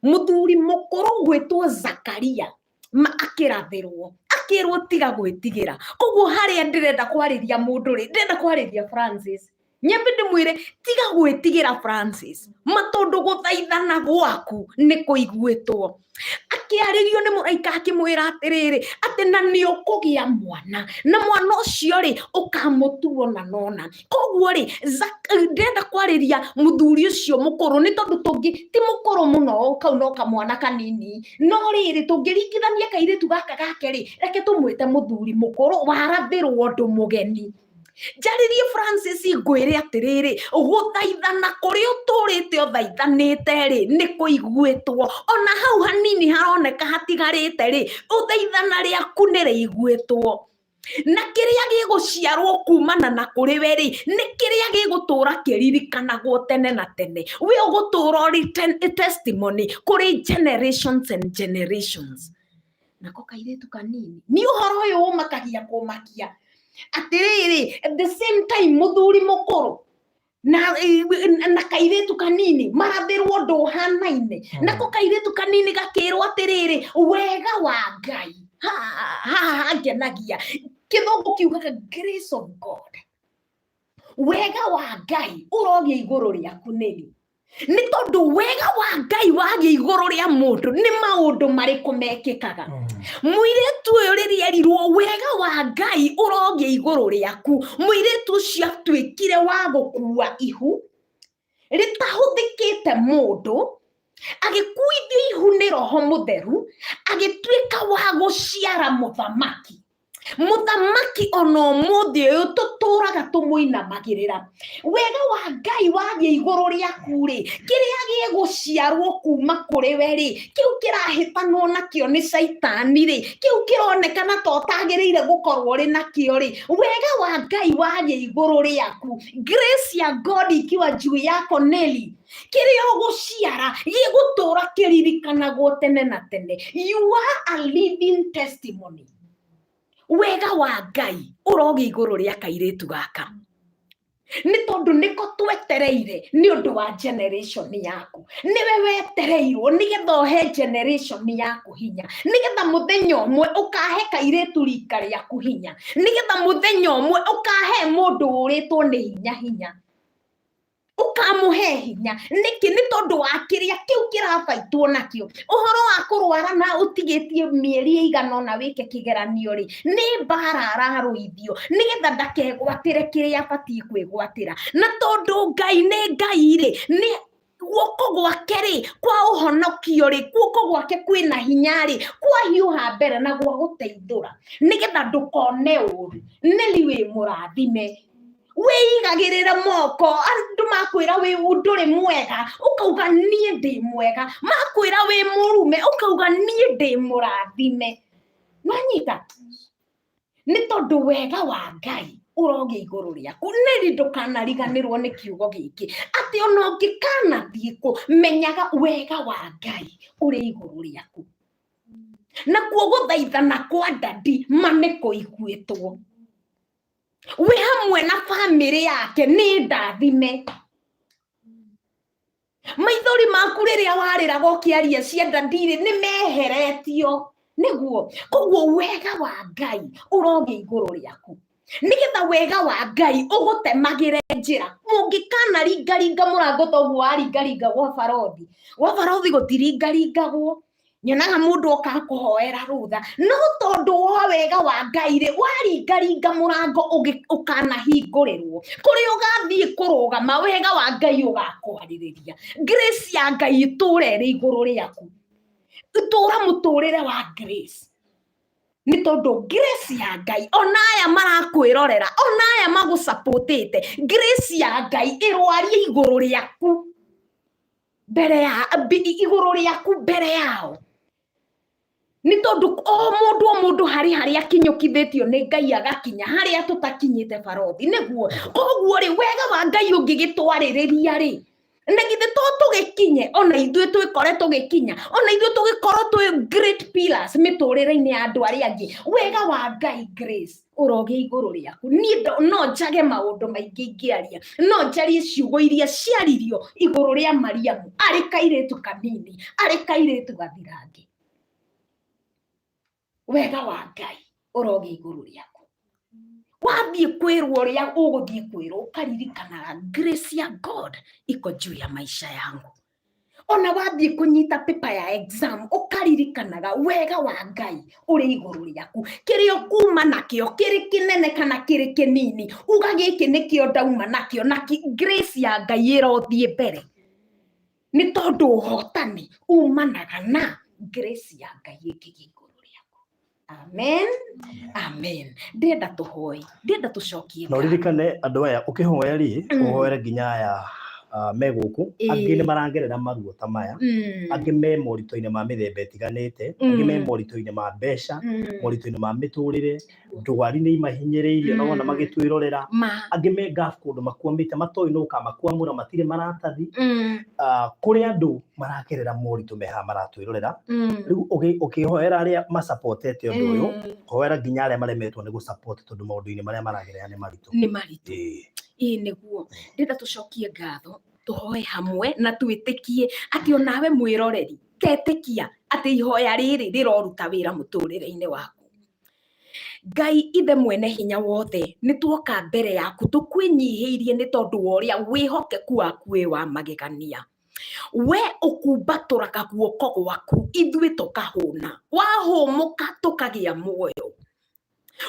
mũthuri mũkũrũ gwĩtwo Zakaria akĩrathĩrwo, akĩrwo tiga gwĩtigĩra. Koguo harĩa ndĩrenda kwarĩria mũndũ rĩ, ndĩrenda kwarĩria Francis, nyambe ndĩmwĩre, tiga gwĩtigĩra Francis, ma tondũ gũthaithana gwaku nĩ kũiguĩtwo. Akĩarĩrio nĩ mũraika akĩmwĩra atĩrĩrĩ, atĩ na nĩ ũkũgĩa mwana, na mwana ũcio rĩ, ũkamũtuo na nona. Koguo rĩ, ndĩrenda kwarĩria mũthuri ũcio mũkũrũ, nĩ tondũ tũngĩ ti mũkũrũ mũno, kau no kamwana kanini, no rĩrĩ, tũngĩringithania kairĩtu gaka gake rĩ, reke tũmwĩte mũthuri mũkũrũ warathĩrwo ũndũ mũgeni. Njarĩrie Francis, ngwĩre atĩrĩrĩ, gũthaithana kũrĩa ũtũrĩte ũthaithanĩte rĩ, nĩ kũiguĩtwo. Ona hau hanini haroneka hatigarĩte rĩ, ũthaithana rĩaku nĩ rĩiguĩtwo, na kĩrĩa gĩgũciarwo kumana na kũrĩ we rĩ, nĩ kĩrĩa gĩgũtũra kĩririkanagwo tene na tene. We ũgũtũra ũrĩ testimony kũrĩ generations and generations. Nako kairĩtu kanini, nĩ ũhoro ũyũ ũmakagia kũmakia atĩrĩrĩ, at the same time mũthuri mũkũrũ na kairĩtu kanini marathĩrwo ũndũ ũhanaine. Nako kairĩtu kanini gakĩrwo atĩrĩrĩ, wega wa Ngai. Haha hangenagia kĩthũngũ kiugaga grace of God, wega wa Ngai ũrogĩa igũrũ rĩaku. Nĩri nĩ tondũ wega wa Ngai wagĩa igũrũ rĩa mũndũ, nĩ maũndũ marĩkũ mekĩkaga? Mũirĩtu ũyũ rĩrĩa erirwo wega wa Ngai ũrogĩa igũrũ rĩaku, mũirĩtu ũcio atuĩkire wa gũkua ihu rĩtahũthĩkĩte mũndũ, agĩkuithio ihu nĩ Roho Mũtheru, agĩtuĩka wa gũciara mũthamaki. Mũthamaki ona ũmũthĩ ũyũ tũtũraga tũmũinamagĩrĩra. Wega wa Ngai wagĩa igũrũ rĩaku rĩ, kĩrĩa gĩgũciarwo kuma kũrĩ we rĩ, kĩu kĩrahĩtanwo nakĩo nĩ caitani rĩ, kĩu kĩronekana ta ũtagĩrĩire gũkorwo ũrĩ nakĩo rĩ, wega wa Ngai wagĩa igũrũ rĩaku, grace ya God ikiwa juu yako Nelly, kĩrĩa ũgũciara gĩgũtũra kĩririkanagwo tene na tene. You are a living testimony. Wega wa Ngai ũrogĩa igũrũ rĩa kairĩtu gaka, nĩ tondũ nĩko twetereire nĩ ũndũ wa generation yaku. Nĩwe wetereirwo nĩgetha ũhe generation yaku hinya, nĩgetha mũthenya ũmwe ũkahe kairĩtu rika rĩaku hinya, nĩgetha mũthenya ũmwe ũkahe mũndũ ũrĩtwo nĩ hinya hinya, ũkamũhe hinya. Nĩkĩ? Nĩ tondũ wa kĩrĩa kĩu kĩrabaitwo nakĩo. Ũhoro wa kũrwara na ũtigĩtie mĩeri ĩigana ũna wĩke kĩgeranio rĩ, nĩ mbara ararũithio nĩgetha ndakegwatĩre kĩrĩa abatiĩ kwĩgwatĩra. Na tondũ Ngai nĩ Ngai rĩ, nĩ guoko gwake rĩ kwa ũhonokio rĩ, guoko gwake kwĩna hinya rĩ, kwahiũha mbere na gwa gũteithũra nĩgetha ndũkone ũru. Nelly wĩ mũrathime, wĩigagĩrĩre moko. Andũ makwĩra wĩ ndũrĩ mwega, ũkauga niĩ ndĩ mwega. Makwĩra wĩ mũrume, ũkauga niĩ ndĩ mũrathime. Nwanyita? Nĩ tondũ wega wa Ngai ũrogĩa igũrũ rĩaku. Nelly, ndũkanariganĩrwo nĩ kiugo gĩkĩ, atĩ ona ũngĩkanathiĩ kũ, menyaga wega wa Ngai ũrĩ igũrũ rĩaku. Nakuo gũthaithana kwa dadi ma nĩ kũiguĩtwo. Wĩ hamwe na bamĩrĩ yake nĩ ndathime. Maithori maku rĩrĩa warĩraga ũkĩaria cia dadi-rĩ, nĩ meheretio. Nĩguo koguo wega wa Ngai ũrogĩa igũrũ rĩaku, nĩgetha wega wa Ngai ũgũtemagĩre njĩra. Mũngĩkana ringaringa mũrango ta ũguo waringaringa gwa barothi, gwa barothi gũtiringaringagwo. Nyonaga mũndũ oka kũhoera rũtha, no tondũ wa wega wa Ngai rĩ, waringaringa mũrango ũkanahingũrĩrwo. Kũrĩa ũgathiĩ kũrũgama, wega wa Ngai ũgakwarĩrĩria. Grace ya Ngai ĩtũre ĩrĩ igũrũ rĩaku. Tũra mũtũrĩre wa grace, nĩ tondũ grace ya Ngai, ona aya marakwĩrorera, ona aya magũcapotĩte, grace ya Ngai ĩrwarie igũrũ rĩaku mbere ya igũrũ rĩaku mbere yao. Nĩ tondũ o mũndũ o mũndũ harĩ harĩa akinyũkithĩtio nĩ Ngai agakinya harĩa tũtakinyĩte barothi. Nĩguo koguo rĩ, wega wa Ngai ũngĩgĩtwarĩrĩria rĩ, na githĩ to tũgĩkinye ona ithuĩ twĩkore tũgĩkinya, ona ithuĩ tũgĩkorwo twĩ great pillars mĩtũrĩre-inĩ ya andũ arĩa angĩ. Wega wa Ngai, grace ũrogĩa igũrũ rĩaku. Niĩ no njage maũndũ maingĩ ingĩaria, no njarie ciugo iria ciaririo igũrũ rĩa Mariamu arĩ kairĩtu kanini, arĩ kairĩtu gathirange. Wega wa Ngai ũrogĩa igũrũ rĩaku. Wathiĩ kwĩrwo ũrĩa ũgũthiĩ kwĩrwo, ũkaririkanaga grace ya God iko juu ya maisha yangu. Ona wathiĩ kũnyita paper ya exam, ũkaririkanaga wega wa Ngai ũrĩ igũrũ rĩaku. Kĩrĩa ũkuma nakĩo kĩrĩ kĩnene kana kĩrĩ kĩnini, uga gĩkĩ nĩkĩo ndauma nakĩo, na grace ya Ngai ĩrothiĩ mbere, nĩ tondũ ũhotani umanaga na grace ya Ngai ĩngĩgĩa igũrũ rĩaku. Amen, amen. Ndĩrenda tũhoe, ndĩrenda tũcokie Na ũririkane andũ aya ũkĩhoya rĩ, ũhoere nginya aya me gũkũ. Angĩ nĩ maragerera maruo ta maya, angĩ me moritũ-inĩ ma mĩthemba ĩtiganĩte, angĩ me moritũ-inĩ ma mbeca, moritũ-inĩ ma mĩtũrĩre, ndwari nĩ imahinyĩrĩirie, no wona magĩtwĩrorera. Angĩ me Gulf kũndũ makwamĩte, matoĩ nũ ũkamakwamũra, matirĩ maratathi. Kũrĩ andũ maragerera moritũ me haha maratwĩrorera. Rĩu ũkĩhoera arĩa macapotete ũndũ ũyũ, hoera nginya arĩa maremetwo nĩ gũsupport, tondũ maũndũ-inĩ marĩa maragerera nĩ maritũ. Nĩ maritũ. Ĩĩ nĩguo ndĩrenda tũcokie ngatho, tũhoe hamwe na twĩtĩkie atĩ onawe mwĩroreri tetĩkia atĩ ihoya rĩrĩ rĩroruta wĩra mũtũrĩre-inĩ waku. Ngai Ithe mwene hinya wothe, nĩ tuoka mbere yaku tũkwĩnyihĩirie nĩ tondũ wa ũrĩa wĩhokeku waku wĩ wa magegania. We ũkumbatũraga guoko gwaku ithuĩ tũkahũna, wahũmũka tũkagĩa muoyo.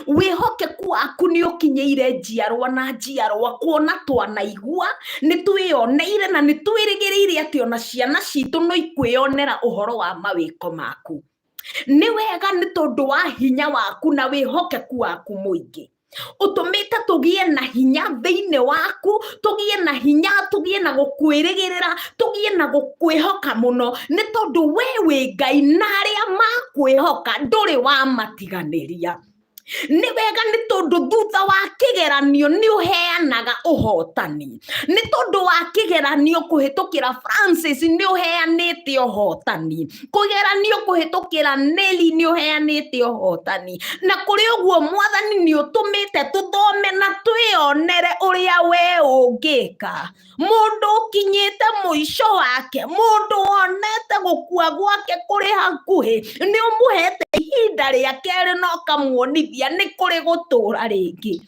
Wĩhokeku waku nĩ ũkinyĩire njiarwa na njiarwa, kuona twanaigua nĩ twĩyoneire na nĩ twĩrĩgĩrĩire atĩ ona ciana citũ no ikwĩyonera ũhoro wa mawĩko maku. Nĩ wega nĩ tondũ wa hinya waku na wĩhokeku waku mũingĩ. Ũtũmĩte tũgĩe na hinya thĩinĩ waku, tũgĩe na hinya, tũgĩe na gũkwĩrĩgĩrĩra, tũgĩe na gũkwĩhoka mũno, nĩ tondũ we wĩ Ngai na arĩa makwĩhoka ndũrĩ wamatiganĩria. Nĩ wega nĩ tondũ thutha wa kĩgeranio nĩ ũheanaga ũhotani. Nĩ tondũ wa kĩgeranio kũhĩtũkĩra Francis nĩ ũheanĩte ũhotani. Kũgeranio kũhĩtũkĩra Nelly nĩ ũheanĩte ũhotani. Na kũrĩ ũguo Mwathani nĩ ũtũmĩte tũthome na twĩonere ũrĩa we ũngĩka. Mũndũ ũkinyĩte mũico wake, mũndũ wonete gũkua gwake kũrĩ hakuhĩ, nĩ ũmũhete ihinda rĩa kerĩ na ũkamuonithia nĩ kũrĩ gũtũra rĩngĩ.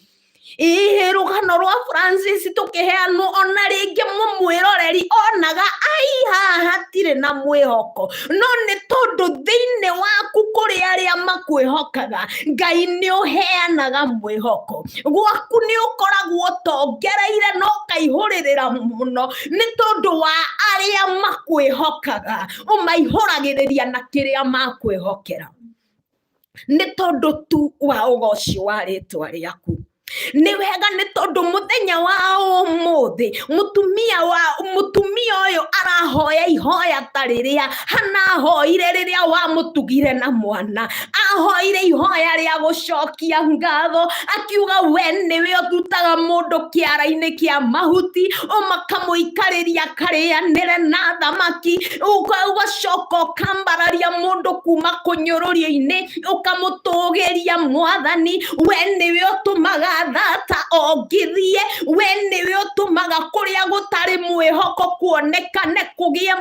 Ĩĩ rũgano rwa Francis tũkĩheanwo ona rĩngĩ mũmwĩroreri onaga ai haha hatirĩ na mwĩhoko, no nĩ tondũ thĩinĩ waku kũrĩ arĩa makwĩhokaga, Ngai nĩ ũheanaga mwĩhoko. Gwaku nĩ ũkoragwo ũtongereire na ũkaihũrĩrĩra mũno nĩ tondũ wa arĩa makwĩhokaga, ũmaihũragĩrĩria na kĩrĩa makwĩhokera nĩ tondũ tu wa ũgoci wa rĩtwa rĩaku. Nĩ wega nĩ tondũ mũthenya wa ũmũthĩ mũtumia wa mũtumia ũyũ arahoya ihoya ta rĩrĩa Hana ahoire rĩrĩa wamũtugire na mwana. Ahoire ihoya rĩa gũcokia ngatho akiuga we nĩwe ũrutaga mũndũ kĩara-inĩ kĩa mahuti ũmakamũikarĩria akarĩanĩre na thamaki, ũgacoka ũkambararia mũndũ kuma kũnyũrũrio-inĩ ũkamũtũgĩria Mwathani. We nĩwe ũtũmaga thata ongithie, we nĩwe ũtũmaga kũrĩa gũtarĩ mwĩhoko kuonekane kũgĩe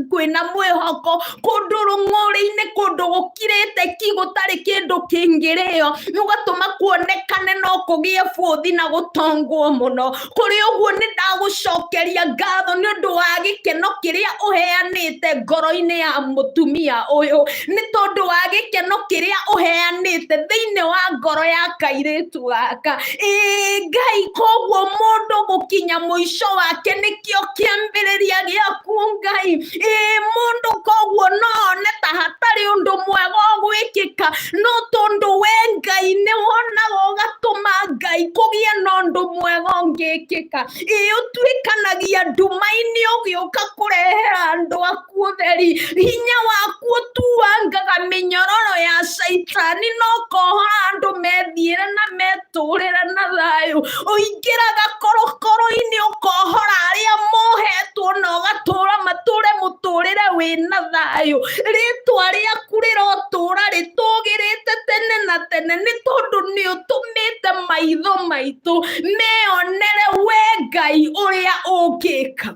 kwĩna mwĩhoko, kũndũ rũng'ũrĩ-inĩ, kũndũ gũkirĩte ki gũtarĩ kĩndũ kĩngĩrĩo, ũgatũma kuonekane no kũgĩe bũthi na gũtongwo mũno. Kũrĩ ũguo nĩ ndagũcokeria ngatho nĩ ũndũ wa gĩkeno kĩrĩa ũheanĩte ngoro-inĩ ya mũtumia ũyũ, nĩ tondũ wa gĩkeno kĩrĩa ũheanĩte thĩinĩ wa ngoro ya kairĩtu gaka. Ĩĩ Ngai, koguo mũndũ gũkinya mũico wake nĩkĩo kĩambĩrĩria gĩaku Ngai. Ĩĩ mũndũ koguo no one ta hatarĩ ũndũ mwega ũgwĩkĩka, no tondũ we Ngai nĩ wonaga ũgatũma Ngai kũgĩe na ũndũ mwega ũngĩkĩka. Ĩĩ ũtuĩkanagia nduma-inĩ ũgĩũka kũrehera andũ aku ũtheri. Hinya waku ũtuangaga mĩnyororo ya caitani na ũkohora andũ methiĩre na metũrĩre na thayũ. Ũingĩraga korokoro-inĩ ũkohora arĩa mohetwo na ũgatũra matũre mũtũrĩre wĩna thayũ. Rĩtwa rĩaku rĩrotũra rĩtũgĩrĩte tene na tene nĩ tondũ nĩ ũtũmĩte maitho maitũ meyonere we Ngai ũrĩa ũngĩka.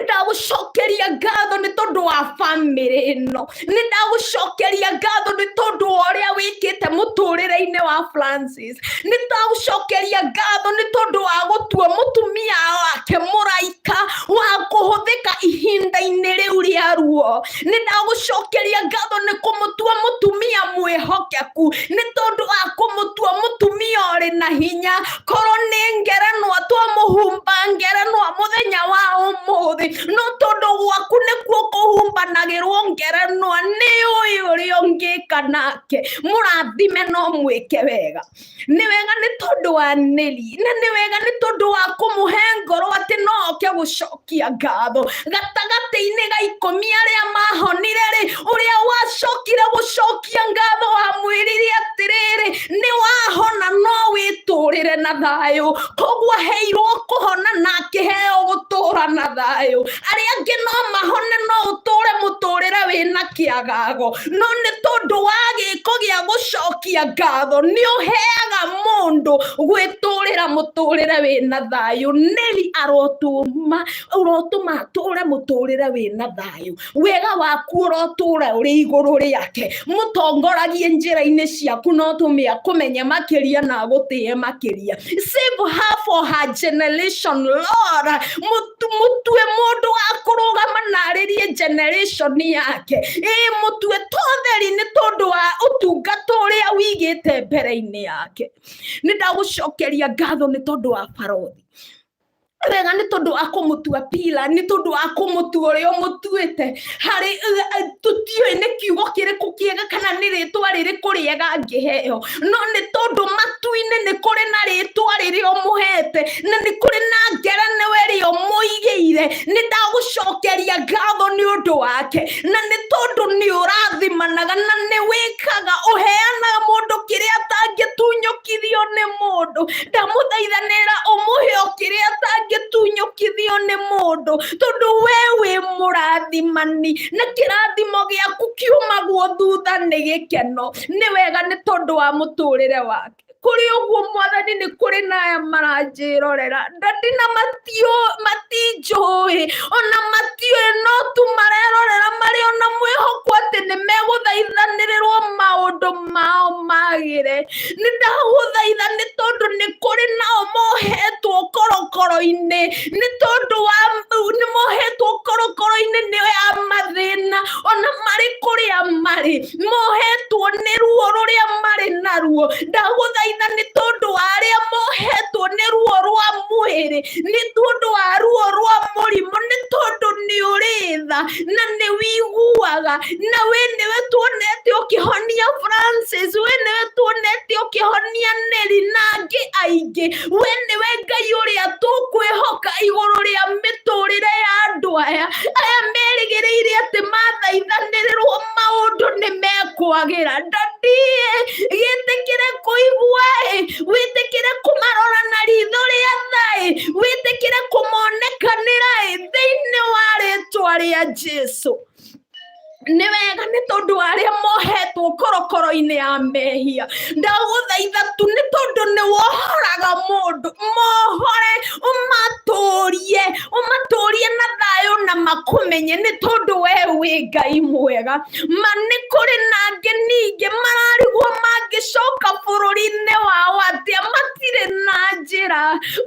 Ndagũcokeria ngatho nĩ tondũ wa bamĩrĩ ĩno, nĩ ndagũcokeria ngatho nĩ tondũ wa ũrĩa wĩkĩte mũtũrĩre-inĩ wa Francis, nĩ ndagũcokeria ngatho nĩ tondũ wa gũtua mũtumia wake mũraika wa kũhũthĩka ihinda-inĩ rĩu rĩa ruo, nĩ ndagũcokeria ngatho nĩ kũmũtua mũtumia mwĩhokeku, nĩ tondũ wa kũmũtua mũtumia ũrĩ na hinya. Korwo nĩ ngerenwa twamũhumba ngerenwa mũthenya wa ũmũthĩ, no tondũ gwaku nĩkuo kũhumbanagĩrwo ngerenwa, nĩ ũĩ ũrĩa ũngĩka nake. Mũrathime no mwĩke wega. Nĩ wega nĩ tondũ wa Nelly, na nĩ wega nĩ tondũ wa kũmũhe ngoro atĩ no oke gũcokia ngatho. Gatagatĩ-inĩ ga ikũmi arĩa mahonire rĩ, ũrĩa wacokire gũcokia ngatho wamwĩrire atĩrĩrĩ, nĩ wahona no wĩtũrĩre na thayũ. Koguo aheirwo kũhona na akĩheo gũtũra na thayũ. Arĩa angĩ no mahone no ũtũre mũtũrĩre wĩna kĩagago, no nĩ tondũ wa gĩko gĩa gũcokia ngatho nĩ ũheaga mũndũ gwĩtũrĩra mũtũrĩre wĩna thayũ. Nelly arotũma, ũrotũma atũre mũtũrĩre wĩna thayũ. Wega waku ũrotũra ũrĩ igũrũ rĩake, mũtongoragie njĩra-inĩ ciaku na ũtũme akũmenye makĩria na agũtĩe makĩria. Save her for her generation, Lord. Mũtue mũndũ wa kũrũgama na arĩrie generation yake. Ĩĩ mũtue totheri nĩ tondũ wa ũtungata ũrĩa wĩigĩte mbere-inĩ yake. Nĩ ndagũcokeria ngatho nĩ tondũ wa barothi. Wega nĩ tondũ wa kũmũtua pila, nĩ tondũ wa kũmũtua ũrĩa ũmũtuĩte harĩ, tũtiũĩ nĩ kiugo kĩrĩkũ kĩega kana nĩ rĩtwa rĩrĩkũ rĩega angĩheo, no nĩ tondũ matu-inĩ nĩ kũrĩ na rĩtwa rĩrĩa ũmũhete na nĩ kũrĩ na ngerenwa ĩrĩa ũmũigĩire. Nĩ ndagũcokeria ngatho nĩ ũndũ wake, na nĩ tondũ nĩ ũrathimanaga na nĩ wĩkaga, ũheanaga mũndũ kĩrĩa atangĩtunyũkithio nĩ mũndũ. Ndamũthaithanĩra ũmũhe o kĩrĩa atangĩtunyũkithio nĩ mũndũ, tondũ we wĩ mũrathimani na kĩrathimo gĩaku kiumagwo thutha nĩ gĩkeno. Nĩ wega nĩ tondũ wa mũtũrĩre wake. Kũrĩ ũguo Mwathani, nĩ kũrĩ na aya maranjĩrorera ndandi na matinjũĩ ona matiũĩ, no tu marerorera marĩ ona mwĩhoko atĩ nĩ megũthaithanĩrĩrwo maũndũ mao magĩre. Nĩ ndagũthaitha nĩ tondũ nĩ kũrĩ nao mohetwo korokoro-inĩ, nĩ tondũ wa nĩ mohetwo korokoro-inĩ nĩ ya mathĩna, ona marĩ kũrĩa marĩ mohetwo nĩ ruo rũrĩa marĩ naruo. Ndagũthaitha nĩ tondũ wa arĩa mohetwo nĩ ruo rwa mwĩrĩ, nĩ tondũ wa ruo rwa mũrimũ, nĩ tondũ nĩ ũrĩ tha na nĩ wiguaga, na we nĩwe tuonete ũkĩhonia Francis, we nĩwe tuonete ũkĩhonia Neri na angĩ aingĩ. We nĩwe Ngai ũrĩa tũkwĩhoka igũrũ rĩa mĩtũrĩre ya andũ aya aya merĩgĩrĩire atĩ mathaithanĩrĩrwo maũndũ nĩ mekwagĩra. Ndandie gĩtĩkĩre kũigua ĩ, wĩtĩkĩre kũmarora na ritho rĩa tha ĩ, wĩtĩkĩre kũmonekanĩra ĩ, thĩinĩ wa rĩtwa rĩa Jesu. Nĩ wega nĩ tondũ wa arĩa mohetwo korokoro-inĩ ya mehia. Ndagũthaitha tu nĩ tondũ nĩ wohoraga mũndũ, mohore ũmatũrie, ũmatũrie na thayũ na makũmenye, nĩ tondũ we wĩ Ngai mwega. Ma nĩ kũrĩ na angĩ ningĩ mararigwo mangĩcoka bũrũri-inĩ wao atĩa, matirĩ na njĩra.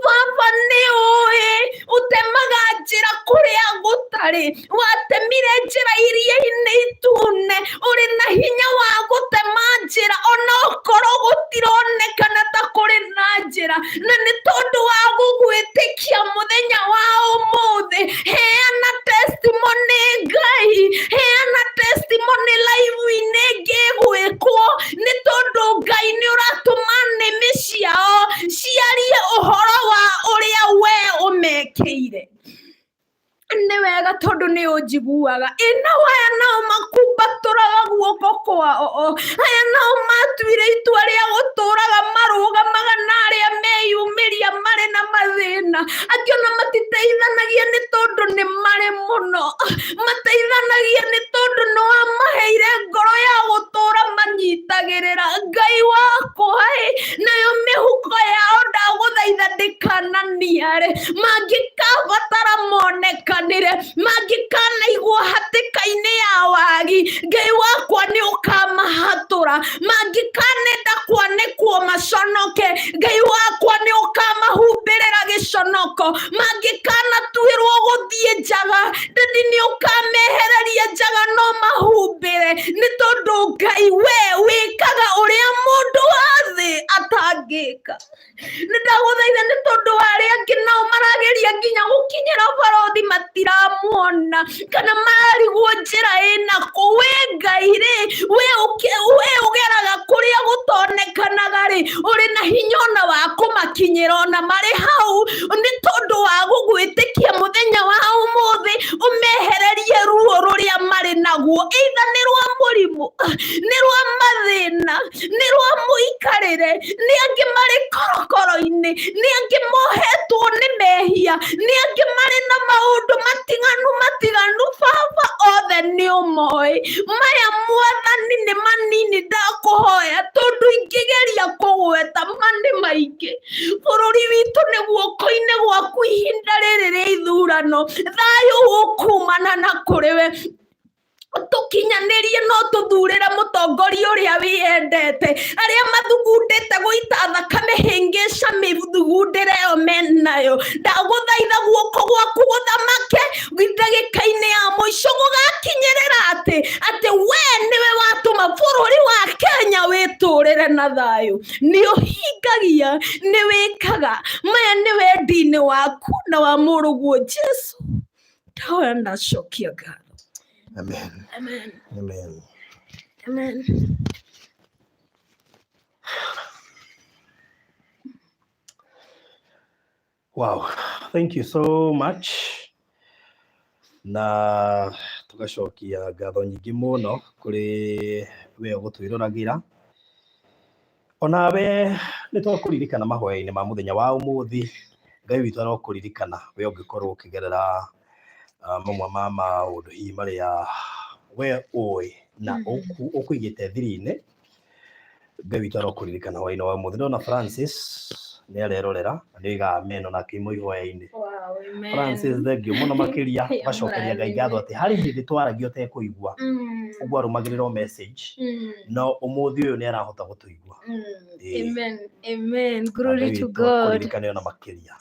Baba nĩ ũĩ ũtemaga njĩra kũrĩa gũtarĩ, watemire njĩra iria-inĩ itune, ũrĩ na hinya wa gũtema njĩra ona okorwo gũtironekana ta kũrĩ na njĩra, na nĩ tondũ wa gũgwĩtĩkia mũthenya wa ũmũthĩ. Heana testimony Ngai, heana testimony live-inĩ ĩngĩ ĩgwĩkwo, nĩ tondũ Ngai nĩ ũratũma nĩmĩ ciao ciarie ũhoro wa ũrĩa we ũmekĩire. Nĩ wega tondũ nĩ ũnjiguaga. Ĩnao aya nao makumbatũraga guoko kwao, aya nao matuire itua rĩa gũtũraga marũgamaga na arĩa meyumĩria marĩ na mathĩna, angĩ ona matiteithanagia nĩ tondũ nĩ marĩ mũno, mateithanagia nĩ tondũ nĩ wamaheire ngoro ya gũtũra manyitagĩrĩra. Ngai wakwa ĩ, nayo mĩhuko yao ndagũthaitha ndĩkananiare, mangĩkabatara monekanĩre, mangĩkanaigwo hatĩka-inĩ ya wagi, Ngai wakwa nĩ ũkamahatũra, mangĩkanenda kwanĩkwo maconoke, Ngai wakwa nĩ ũkamahumbĩrĩra gĩconoko, mangĩkanatuĩrwo gũthiĩ njaga, ndadi nĩ ũkamehereria njaga no mahumbĩre, nĩ tondũ Ngai we wĩkaga ũrĩa mũndũ wa thĩ atangĩka. Nĩ ndagũthaitha nĩ tondũ wa arĩa angĩ nao marageria nginya gũkinyĩra barothi matiramuona, kana mararigwo njĩra ĩnakũ. We Ngai rĩ, we ũgeraga kũrĩa gũtonekanaga rĩ, ũrĩ na hinya ona wa kũmakinyĩra ona marĩ hau, nĩ tondũ wa gũgwĩtĩkia mũthenya wa ũmũthĩ, ũmehererie ruo rũrĩa marĩ naguo, either nĩ rwa mũrimũ, nĩ rwa mathĩna, nĩ rwa mũikarĩre, nĩ angĩ marĩ korokoro-inĩ, nĩ angĩ mohetwo nĩ mehia, nĩ angĩ marĩ na maũndũ matiganu matiganu. Baba othe nĩ ũmoĩ. Maya Mwathani nĩ manini ndakũhoya, tondũ ingĩgeria kũgweta ma nĩ maingĩ. Bũrũri witũ nĩ guoko-inĩ gwaku ihinda rĩrĩ rĩa ithurano, thayũ ũkumana na kũrĩ we, tũkinyanĩrie no tũthurĩre mũtongoria ũrĩa wĩyendete. Arĩa mathugundĩte gũita thakame hĩngĩca mĩthugundĩre ĩyo menayo, ndagũthaitha guoko gwaku gũthamake ndagĩka-inĩ ya mũico, gũgakinyĩrĩra atĩ we nĩwe watũma bũrũri wa Kenya wĩtũrĩre na thayũ. Nĩ ũhingagia, nĩ wĩkaga. Maya nĩ wendi-inĩ waku na wa mũrũguo Jesu, ndahoya ndacokia ngatho. Amen. Amen. Amen. Amen. Wow, thank you so much. Na tũgacokia ngatho nyingĩ mũno kũrĩ we ũgũtwĩroragĩra. Onawe nĩ twakũririkana mahoya-inĩ ma mũthenya wa ũmũthĩ. Ngai witũ arokũririkana we ũngĩkorwo ũkĩgerera mamwe ma maũndũ hihi marĩa we ũĩ na ũkũigĩte thiri-inĩ. Ngai witũ arokũririkana hwaĩ-inĩ wa ũmũthĩ. Ndona Francis nĩ arerorera na nĩ oigaga amen onake imwe ihoya-inĩ. Wow, amen. Francis, thank you mũno makĩria. Ngai Ũgacokeria Ngai ngatho atĩ harĩ hĩndĩ twaragia ũtekũigua. Ũguo arũmagĩrĩra o message. No ũmũthĩ ũyũ nĩ arahota gũtũigua. Amen. Amen. Na Glory Ngai to witũ God. akũririkane ona makĩria.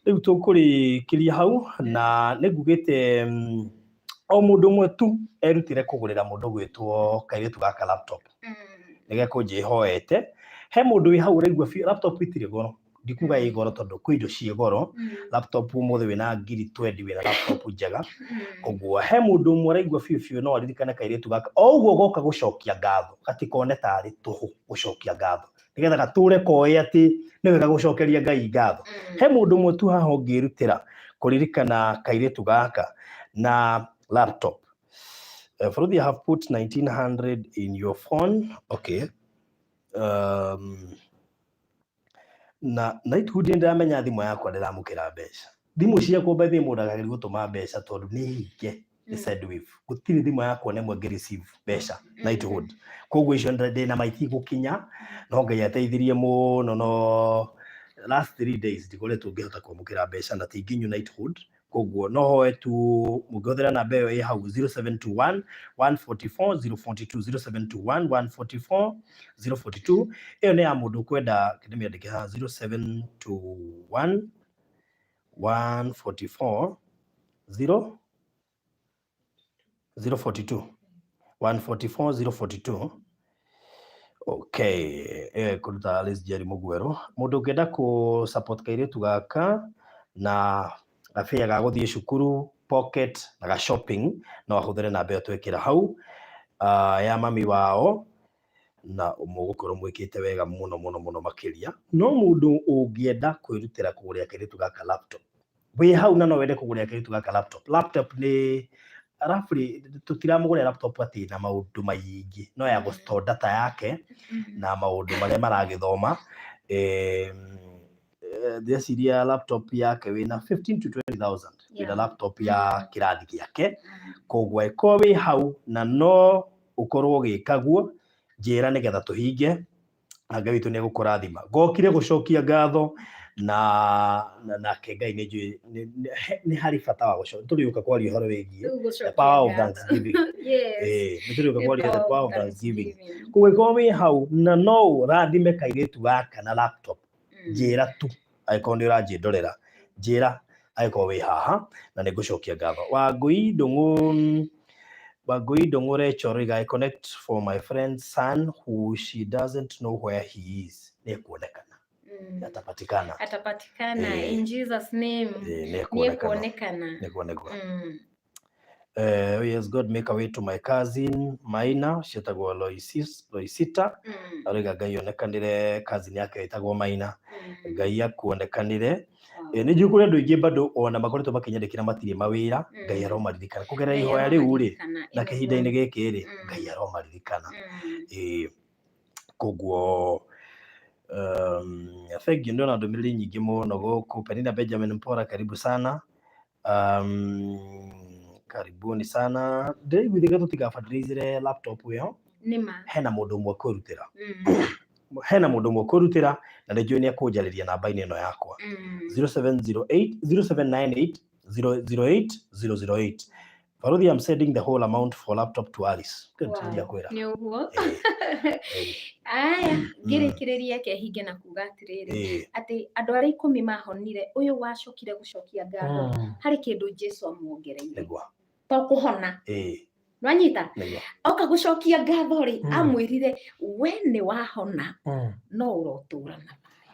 Rĩu tũkũrĩkĩria hau na nĩ ngugĩte o mũndũ ũmwe tu erutĩre kũgũrĩra mũndũ gwĩtwo kairĩtu gaka laptop. Nĩ gekũnjĩhoete. He mũndũ wĩ hau ũraigua biũ laptop itirĩ goro. Ndikuga ĩ goro tondũ kwĩ indo ciĩ goro. Laptop ũmũthĩ wĩna ngiri twendi wĩna laptop njega. Koguo he mũndũ ũmwe ũraigua biũ biũ no aririkane kairĩtu gaka. O ũguo goka gũcokia ngatho, gatikone tarĩ tũhũ gũcokia ngatho. Nĩgetha gatũre koĩ atĩ nĩ wega gũcokeria Ngai ngatho. He mũndũ ũmwe tu haha ũngĩrutĩra kũririkana kairĩtu gaka na laptop. Faruthi, I have put 1900 in your phone. Okay. Na Nighthood ndĩramenya thimũ yakwa ndĩramũkĩra mbeca. Thimũ ciakwa by the way mũndũ agagĩrĩirwo gũtũma mbeca tondũ nĩ hinge nĩ Sendwave. Gũtirĩ thimũ yakwa na ĩmwe ngĩ receive mbeca Nighthood. Koguo icio ndĩna ma itigũkinya no Ngai ateithirie mũno no last 3 days ndikoretwo ngĩhota kwamũkĩra mbeca na ti nginyu Nighthood. Koguo no hoe tu mũngĩhũthĩra namba ĩyo ĩ hau 0721 144 042 0721 144 042 ĩyo nĩ ya mũndũ ũkwenda kĩndĩmĩandĩke haha 0721 144 0 042 144 042. Okay, kũruta Alice Jerry Mũgwerũ mũndũ ũngĩenda kũ support kairĩtu gaka na gabĩa ga gũthiĩ cukuru pocket na ga shopping no ahũthĩre namba ĩyo twekĩra hau ya mami wao na mũgũkorwo mwĩkĩte wega mũno mũno mũno makĩria. No mũndũ ũngĩenda kwĩrutĩra kũgũrĩra kairĩtu gaka laptop wĩ hau na no wende kũgũrĩra kairĩtu gaka laptop, laptop nĩ roughly tũtiramũgũrĩra laptop atĩ na maũndũ maingĩ no ya gũ store data yake na maũndũ marĩa maragĩthoma. Ndĩreciria laptop yake wĩna 15 to 20,000 wĩna laptop ya kĩrathi gĩake. Koguo angĩkorwo wĩ hau na no ũkorwo ũgĩka guo njĩra nĩgetha tũhinge na Ngai witũ nĩ egũkũrathima. Ngokire gũcokia ngatho na nake Ngai nĩ njũĩ nĩ harĩ bata wa gũcokia. Tũrĩũka kwaria ũhoro wĩgiĩ the power of thanksgiving. Nĩ tũrĩũka kwaria the power of thanksgiving. Koguo angĩkorwo wĩ hau na no ũrathime kairĩtu gaka na laptop njĩra tu angĩkorwo nĩ ũranjĩndorera njĩra angĩkorwo wĩ haha na nĩ ngũcokia ngatho. Wangũi Ndũng'ũ, Wangũi Ndũng'ũ Rachel Riga, I connect for my friend's son who she doesn't know where he is. Nĩ ekuonekana. Atapatikana. Atapatikana in Jesus name. Nĩ Nĩ ekuonekana. ekuonekana. Nĩ ekuonekana. Yes, God make a way to my cousin Maina cietagwo Loisita. Arauga Ngai onekanire cousin yake ĩtagwo Maina. Ngai akuonekanire. Nĩ njũĩ kũrĩ andũ aingĩ bado ona makoretwo makĩnyandĩkĩra matirĩ mawĩra. Ngai aromaririkana kũgerera ihoya rĩu rĩ na kĩhinda-inĩ gĩkĩ rĩ Ngai aromaririkana. Koguo thank you ndona ndũmĩrĩri nyingĩ mũno gũkũ. Penina Benjamin Mpora, karibu sana. Karibuni sana. Ndĩraiguithĩka tũtigafundraisere laptop ĩyo. Nĩma. Hena mũndũ ũmwe kwĩrutĩra. Hena mũndũ ũmwe kwĩrutĩra na nĩ njũĩ nĩ ekũnjarĩria namba-inĩ ĩno yakwa. 0708 0798 008 008. Faruthi, I'm sending the whole amount for laptop to Alice. Good, Wow. ndiakwĩra. Nĩ ũguo. Aya, ngĩrĩkĩrĩria kehinge na kuga atĩrĩrĩ atĩ andũ arĩa 10 mahonire ũyũ wacokire gũcokia ngatho harĩ kĩndũ Jesu amuongereire. Nĩguo. To kũhona. Nwanyita? Nĩguo. Oka gũcokia ngatho rĩ, amwĩrire we nĩ wahona no ũrotũra na thayũ.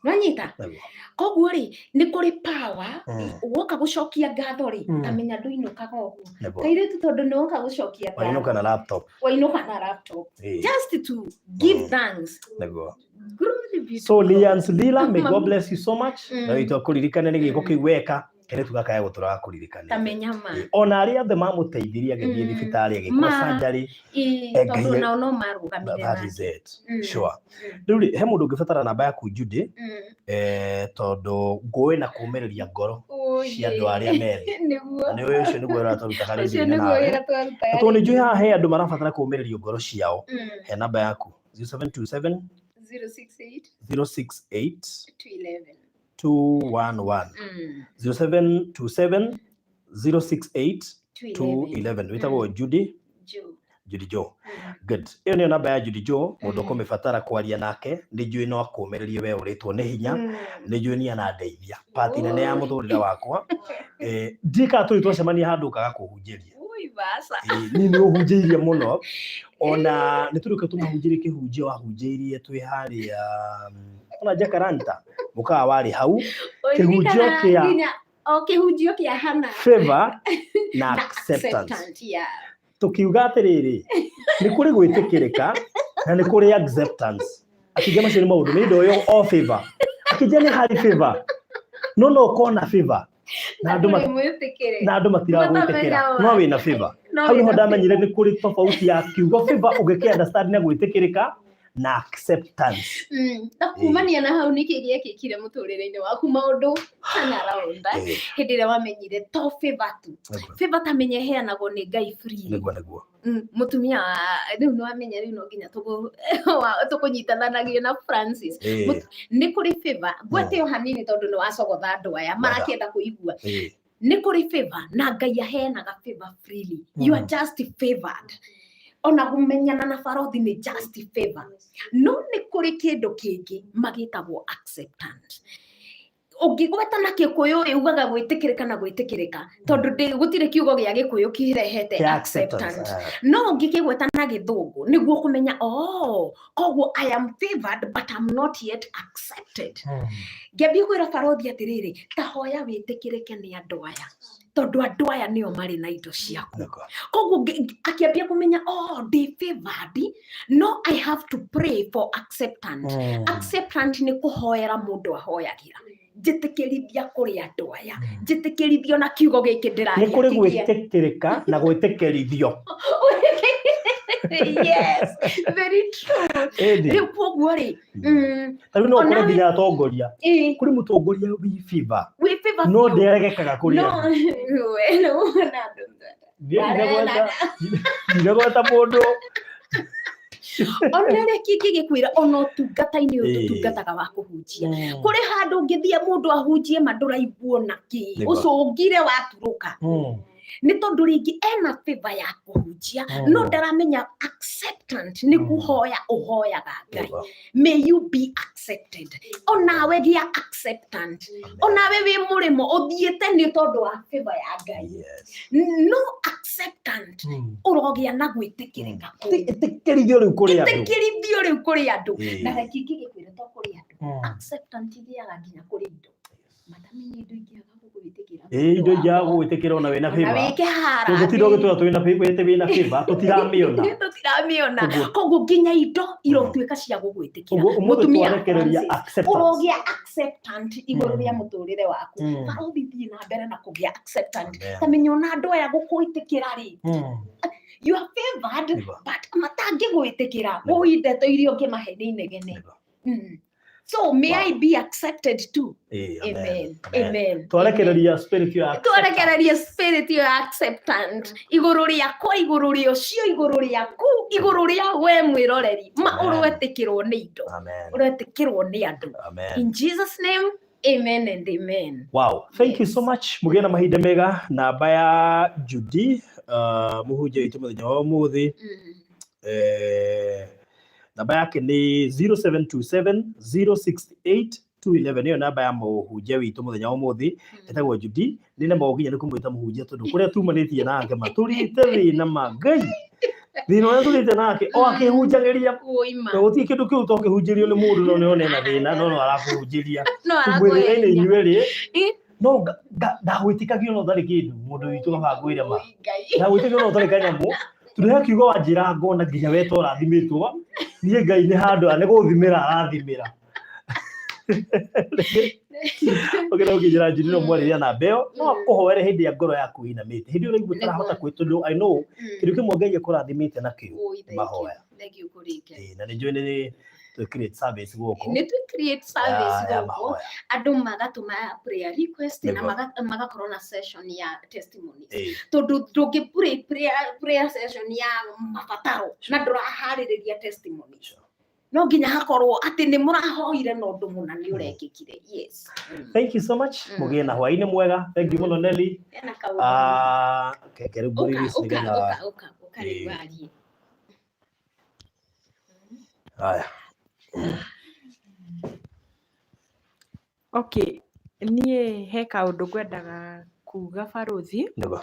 Nwanyita? Nĩguo. Koguo rĩ, nĩ kũrĩ power. Woka gũcokia ngatho rĩ, tamenya ndũinũkaga ũguo. Nĩguo. Kairĩtu, tondũ nĩ woka gũcokia ngatho, Wainũka na laptop. Wainũka na laptop just to give thanks. Nĩguo. Glory be to So God. Lians Lila, may God bless you so much. Na witũ akũririkane nĩ gĩko kĩu weka, kairĩtu gaka gegũtũra gakũririkane. Tamenya ma. Ona arĩa othe mamũteithirie agĩthiĩ thibitarĩ agĩkwo surgery. Tondũ Ngai- nao no marũgamire That nake. is it. Sure. Mm. Rĩu rĩ, he mũndũ ũngĩbatara namba yaku Judy, tondũ ngũĩ na kũmĩrĩria ngoro cia andũ arĩa methĩ. Nĩguo. Na nĩ ũyũ, ũcio nĩguo ũratũrutaga Ũcio rĩndiũ-inĩ nĩguo nawe. wĩra twarutaga. Tondũ nĩ njũĩ haha he andũ marabatara kũmĩrĩrio ngoro ciao. He namba yaku 0727 068 068 211. 211. 0727 068 211. 211. Wĩtagwo Judy? Joe. Judy Joe. Good. Ĩyo nĩyo namba ya Judy Joe. Mũndũ ũkũmĩbatara kwaria nake, nĩ njũĩ no akũmĩrĩrie we ũrĩtwo nĩ hinya. Nĩ njũĩ niĩ anandeithia pati nene ya Oi. mũtũrĩre wakwa. Ndiĩ kana tũrĩ twacemania handũ ũkaga kũhunjĩria. Ui, baca. Niĩ nĩ ũhunjĩirie mũno, ona nĩ tũrĩũka tũmahunjĩrie kĩhunjio wahunjĩirie twĩ harĩa ona Jacaranda, mũkawa warĩ hau, kĩhunjio Ũririkanaga kĩa nginya o kĩhunjio kĩa Hana favor na na acceptance. Acceptance, yeah. Tũkiuga atĩrĩrĩ, nĩ kũrĩ gwĩtĩkĩrĩka na nĩ kũrĩ acceptance. Akĩnjia macio nĩ maũndũ nĩ ndoyo o favor, akĩnjia nĩ harĩ favor, no no ũkorwo na favor na andũ Ndũrĩ mwĩtĩkĩre. na andũ matiragwĩtĩkĩra, Matamenya no wĩna favor. No Hau nĩho wĩna ndamenyire nĩ kũrĩ tofauti ya kiugo favor ũngĩkĩ understand na gwĩtĩkĩrĩka na acceptance. Na kumania na hau, nĩkĩ gĩekĩkire mũtũrĩre-inĩ waku, maũndũ turn around, eh? Hĩndĩ ĩrĩa wamenyire to favor tu, favor tamenya ĩheanagwo nĩ Ngai free. Nĩguo. Mũtumia wa rĩu nĩ wamenya rĩu no nginya tũkũnyitananagia na Francis. Nĩ kũrĩ favor, ngwete o hanini tondũ nĩ wacogotha andũ aya marakĩenda kũigua. Nĩ kũrĩ favor na Ngai aheanaga favor freely. You are just favored. Ona kũmenyana na barothi nĩ just favor. No nĩ kũrĩ kĩndũ kĩngĩ magĩtagwo acceptance. Ũngĩgweta na Gĩkũyũ ĩ, ugaga gwĩtĩkĩrĩka na gwĩtĩkĩrĩka, tondũ gũtirĩ kiugo gĩa Gĩkũyũ kĩrehete Kĩa acceptance. Acceptance. No ũngĩkĩgweta na Gĩthũngũ nĩguo kũmenya, oh, koguo I am favored but I'm not yet accepted. Ngĩambia kwĩra barothi atĩrĩrĩ, ta hoya wĩtĩkĩrĩke nĩ andũ aya, tondũ andũ aya nĩo marĩ na indo ciaku. Koguo akĩambia kũmenya, oh, ndĩ favored, no I have to pray for acceptance. Acceptance nĩ kũhoera mũndũ ahoyagĩra, njĩtĩkĩrithia kũrĩ andũ aya, njĩtĩkĩrithio na kiugo gĩkĩ Nĩ ndĩraria kũrĩ kĩgĩe. gwĩtĩkĩrĩka na gwĩtĩkĩrithio. Yes, very true. Ĩndĩ Rĩu koguo rĩ, ta rĩu no ũkore Onawe- nginya atongoria, kũrĩ mũtongoria wĩ favor wĩ favor no biũ. ndĩaregekaga kũrĩ No andũ. we no na andũ Niĩ ndinagweta mũndũ. Ona reke ingĩgĩkwĩra, ona ũtungata-inĩ ũyũ tũtungataga wa kũhunjia, kũrĩ handũ ũngĩthiĩ mũndũ ahunjie ma ndũraiguo na kĩ. Ũcũngire waturũka nĩ tondũ rĩngĩ ena favor ya kũhunjia, no ndaramenya acceptance nĩ kũhoya ũhoyaga Ngai, may you be accepted. Onawe gĩa acceptant, onawe wĩ mũrĩmo ũthiĩte nĩ tondũ wa favor ya Ngai. No acceptant ũrogĩa na gwĩtĩkĩrĩka kũu. Ĩtĩkĩrithio rĩu kũrĩ andũ. Ĩtĩkĩrithio rĩu kũrĩ andũ. Na reke ingĩgĩkwĩra, to kũrĩ andũ, acceptant igĩaga nginya kũrĩ indo. Matamenya indo ingĩaga gũgwĩtĩkĩra. Ĩĩ, indo ingĩaga gũgwĩtĩkĩra ona wĩna na favor. Wĩke Tũngĩtinda ũgĩtwĩra twĩna favor, ĩtĩ wĩna favor, tũtiramĩona. Tũtiramĩona. Koguo nginya indo irotuĩka cia gũgwĩtĩkĩra. Ũguo ũmũthĩ Mũtumia twarekereria Francis, acceptance. ũrogĩa acceptant igũrũ rĩa mũtũrĩre waku. Barothi, thiĩ na mbere na kũgĩa acceptant. Amen. Tamenya ona andũ aya gũkwĩtĩkĩra rĩ, you are favored, but matangĩgwĩtĩkĩra. Wũi, ndeto iria ũngĩmahe nĩ inegene. So may I be accepted too. Ĩĩ, Amen. amen. Amen. Twarekereria spirit ya acceptance. Twarekereria spirit ya acceptant igũrũ rĩakwa, igũrũ rĩa ũcio, igũrũ rĩaku, igũrũ rĩa we mwĩroreri ma. Amen. Ũroetĩkĩrwo nĩ indo, Amen. ũretĩkĩrwo nĩ andũ. Amen. In Jesus' name, amen and amen. Wow, thank you so much. Mũgĩe na mahinda mega. Namba ya Judy, mũhunjia witũ mũthenya wa ũmũthĩ, namba yake nĩ 0727 068 211. Ĩyo namba ya mũhunjia witũ mũthenya wa ũmũthĩ, etagwo Judy. Nĩ na nginya nĩ kũmwĩta mũhunjia tondũ kũrĩa tumanĩtie nake matũrĩte thĩna ma Ngai. Thĩna ũrĩa tũgĩte nake o akĩhunjagĩria. Ũi ma. Na gũtirĩ kĩndũ kĩu tokĩhunjĩrio nĩ mũndũ no nĩone na thĩna no no arakũhunjĩria. No Mwĩthĩna-inĩ arakũhe. inyuĩ rĩ Ĩ. no ndagwĩtĩkagio no ũtarĩ kĩndũ mũndũ witũ kaba ngwĩre ma. Ũi Ngai. Ndagwĩtĩkagio no ũtarĩ kanyamũ tondũ he kiugo wanjĩra ngona nginya we to ũrathimĩtwo niĩ Ngai nĩ handũ nĩ gũthimĩra arathimĩra. Ũkĩra ũkĩnjĩra njiri no mwarĩria namba ĩyo no akũhoere hĩndĩ ya ngoro yaku ĩinamĩte hĩndĩ ĩyo ũraigua ũtarahota kwĩ tondũ I know kĩndũ kĩmwe Ngai akũrathimĩte nakĩo Ũi, thank you. mahoya. Thank you kũrĩ Ngai. Ĩĩ, na nĩ njũĩ nĩ twĩ create service gũkũ Nĩ twĩ create service ya gũkũ mahoya. Andũ magatũma prayer request na Nĩguo. magakorwo na session ya testimonies, tondũ ndũngĩ pray prayer session ya mabataro na ndũraharĩrĩria testimonies. No nginya hakorwo atĩ nĩ mũrahoire na ũndũ mũna nĩ ũrekĩkire, yes. Thank you so much. Mũgĩe na hwaĩ-inĩ mwega. Thank you mũno, Nelly. Hena kaũndũ. Ah, reke rĩu Ũka. ngũrelease Ũka. nĩgetha Ũka, ũka, ũka rĩu warie. Haya. Okay, niĩ he kaũndũ ngwendaga kuga, barũthi. Nĩguo.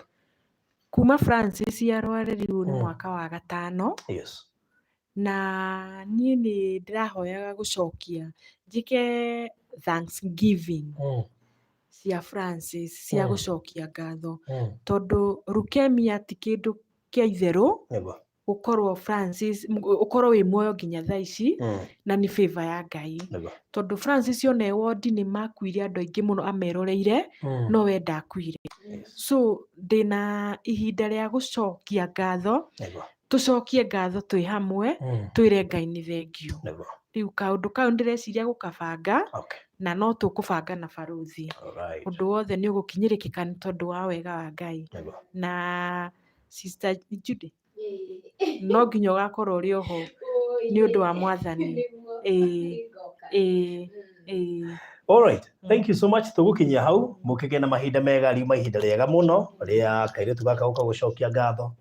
Kuma Francis arware rĩu nĩ mwaka wa gatano. Na niĩ nĩ ndĩrahoyaga gũcokia njĩke thanksgiving cia Francis cia gũcokia ngatho tondũ leukemia ti kĩndũ kĩa itherũ. Gũkorwo Francis ũkorwo wĩ muoyo nginya thaa ici na nĩ favor ya Ngai tondũ Francis ona e wondi nĩ makuire andũ aingĩ mũno ameroreire no we ndakuire. So ndĩna ihinda rĩa gũcokia ngatho. Tũcokie ngatho twĩ hamwe twĩre Ngai nĩ thengiũ. Rĩu kaũndũ kau ndĩreciria gũkabanga na no tũkũbanga na barũthi. Ũndũ wothe nĩ ũgũkinyĩrĩkĩka nĩ tondũ wa wega wa Ngai. Na Sister Judy, no nginya ũgakorwo ũrĩ oho nĩ ũndũ wa Mwathani. Ĩĩ. All right, thank you so much. Tũgũkinyia hau. Mũkĩgĩe na mahinda mega. Riuma ihinda rĩega mũno rĩa kairĩtu gaka gũka gũcokia ngatho,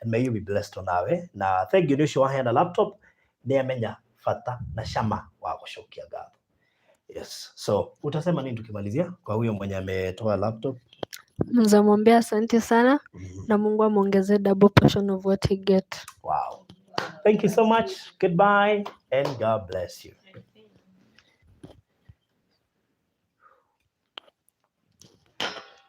and may you be blessed onawe. Na thank you nĩ ũcio waheana laptop, nĩ amenya bata na cama wa gũcokia ngatho. Yes, so utasema nini tukimalizia kwa huyo mwenye ametoa laptop? Nzamwambia asante sana na Mungu amwongezee double portion of what he get. Wow, thank you so much. Goodbye and God bless you.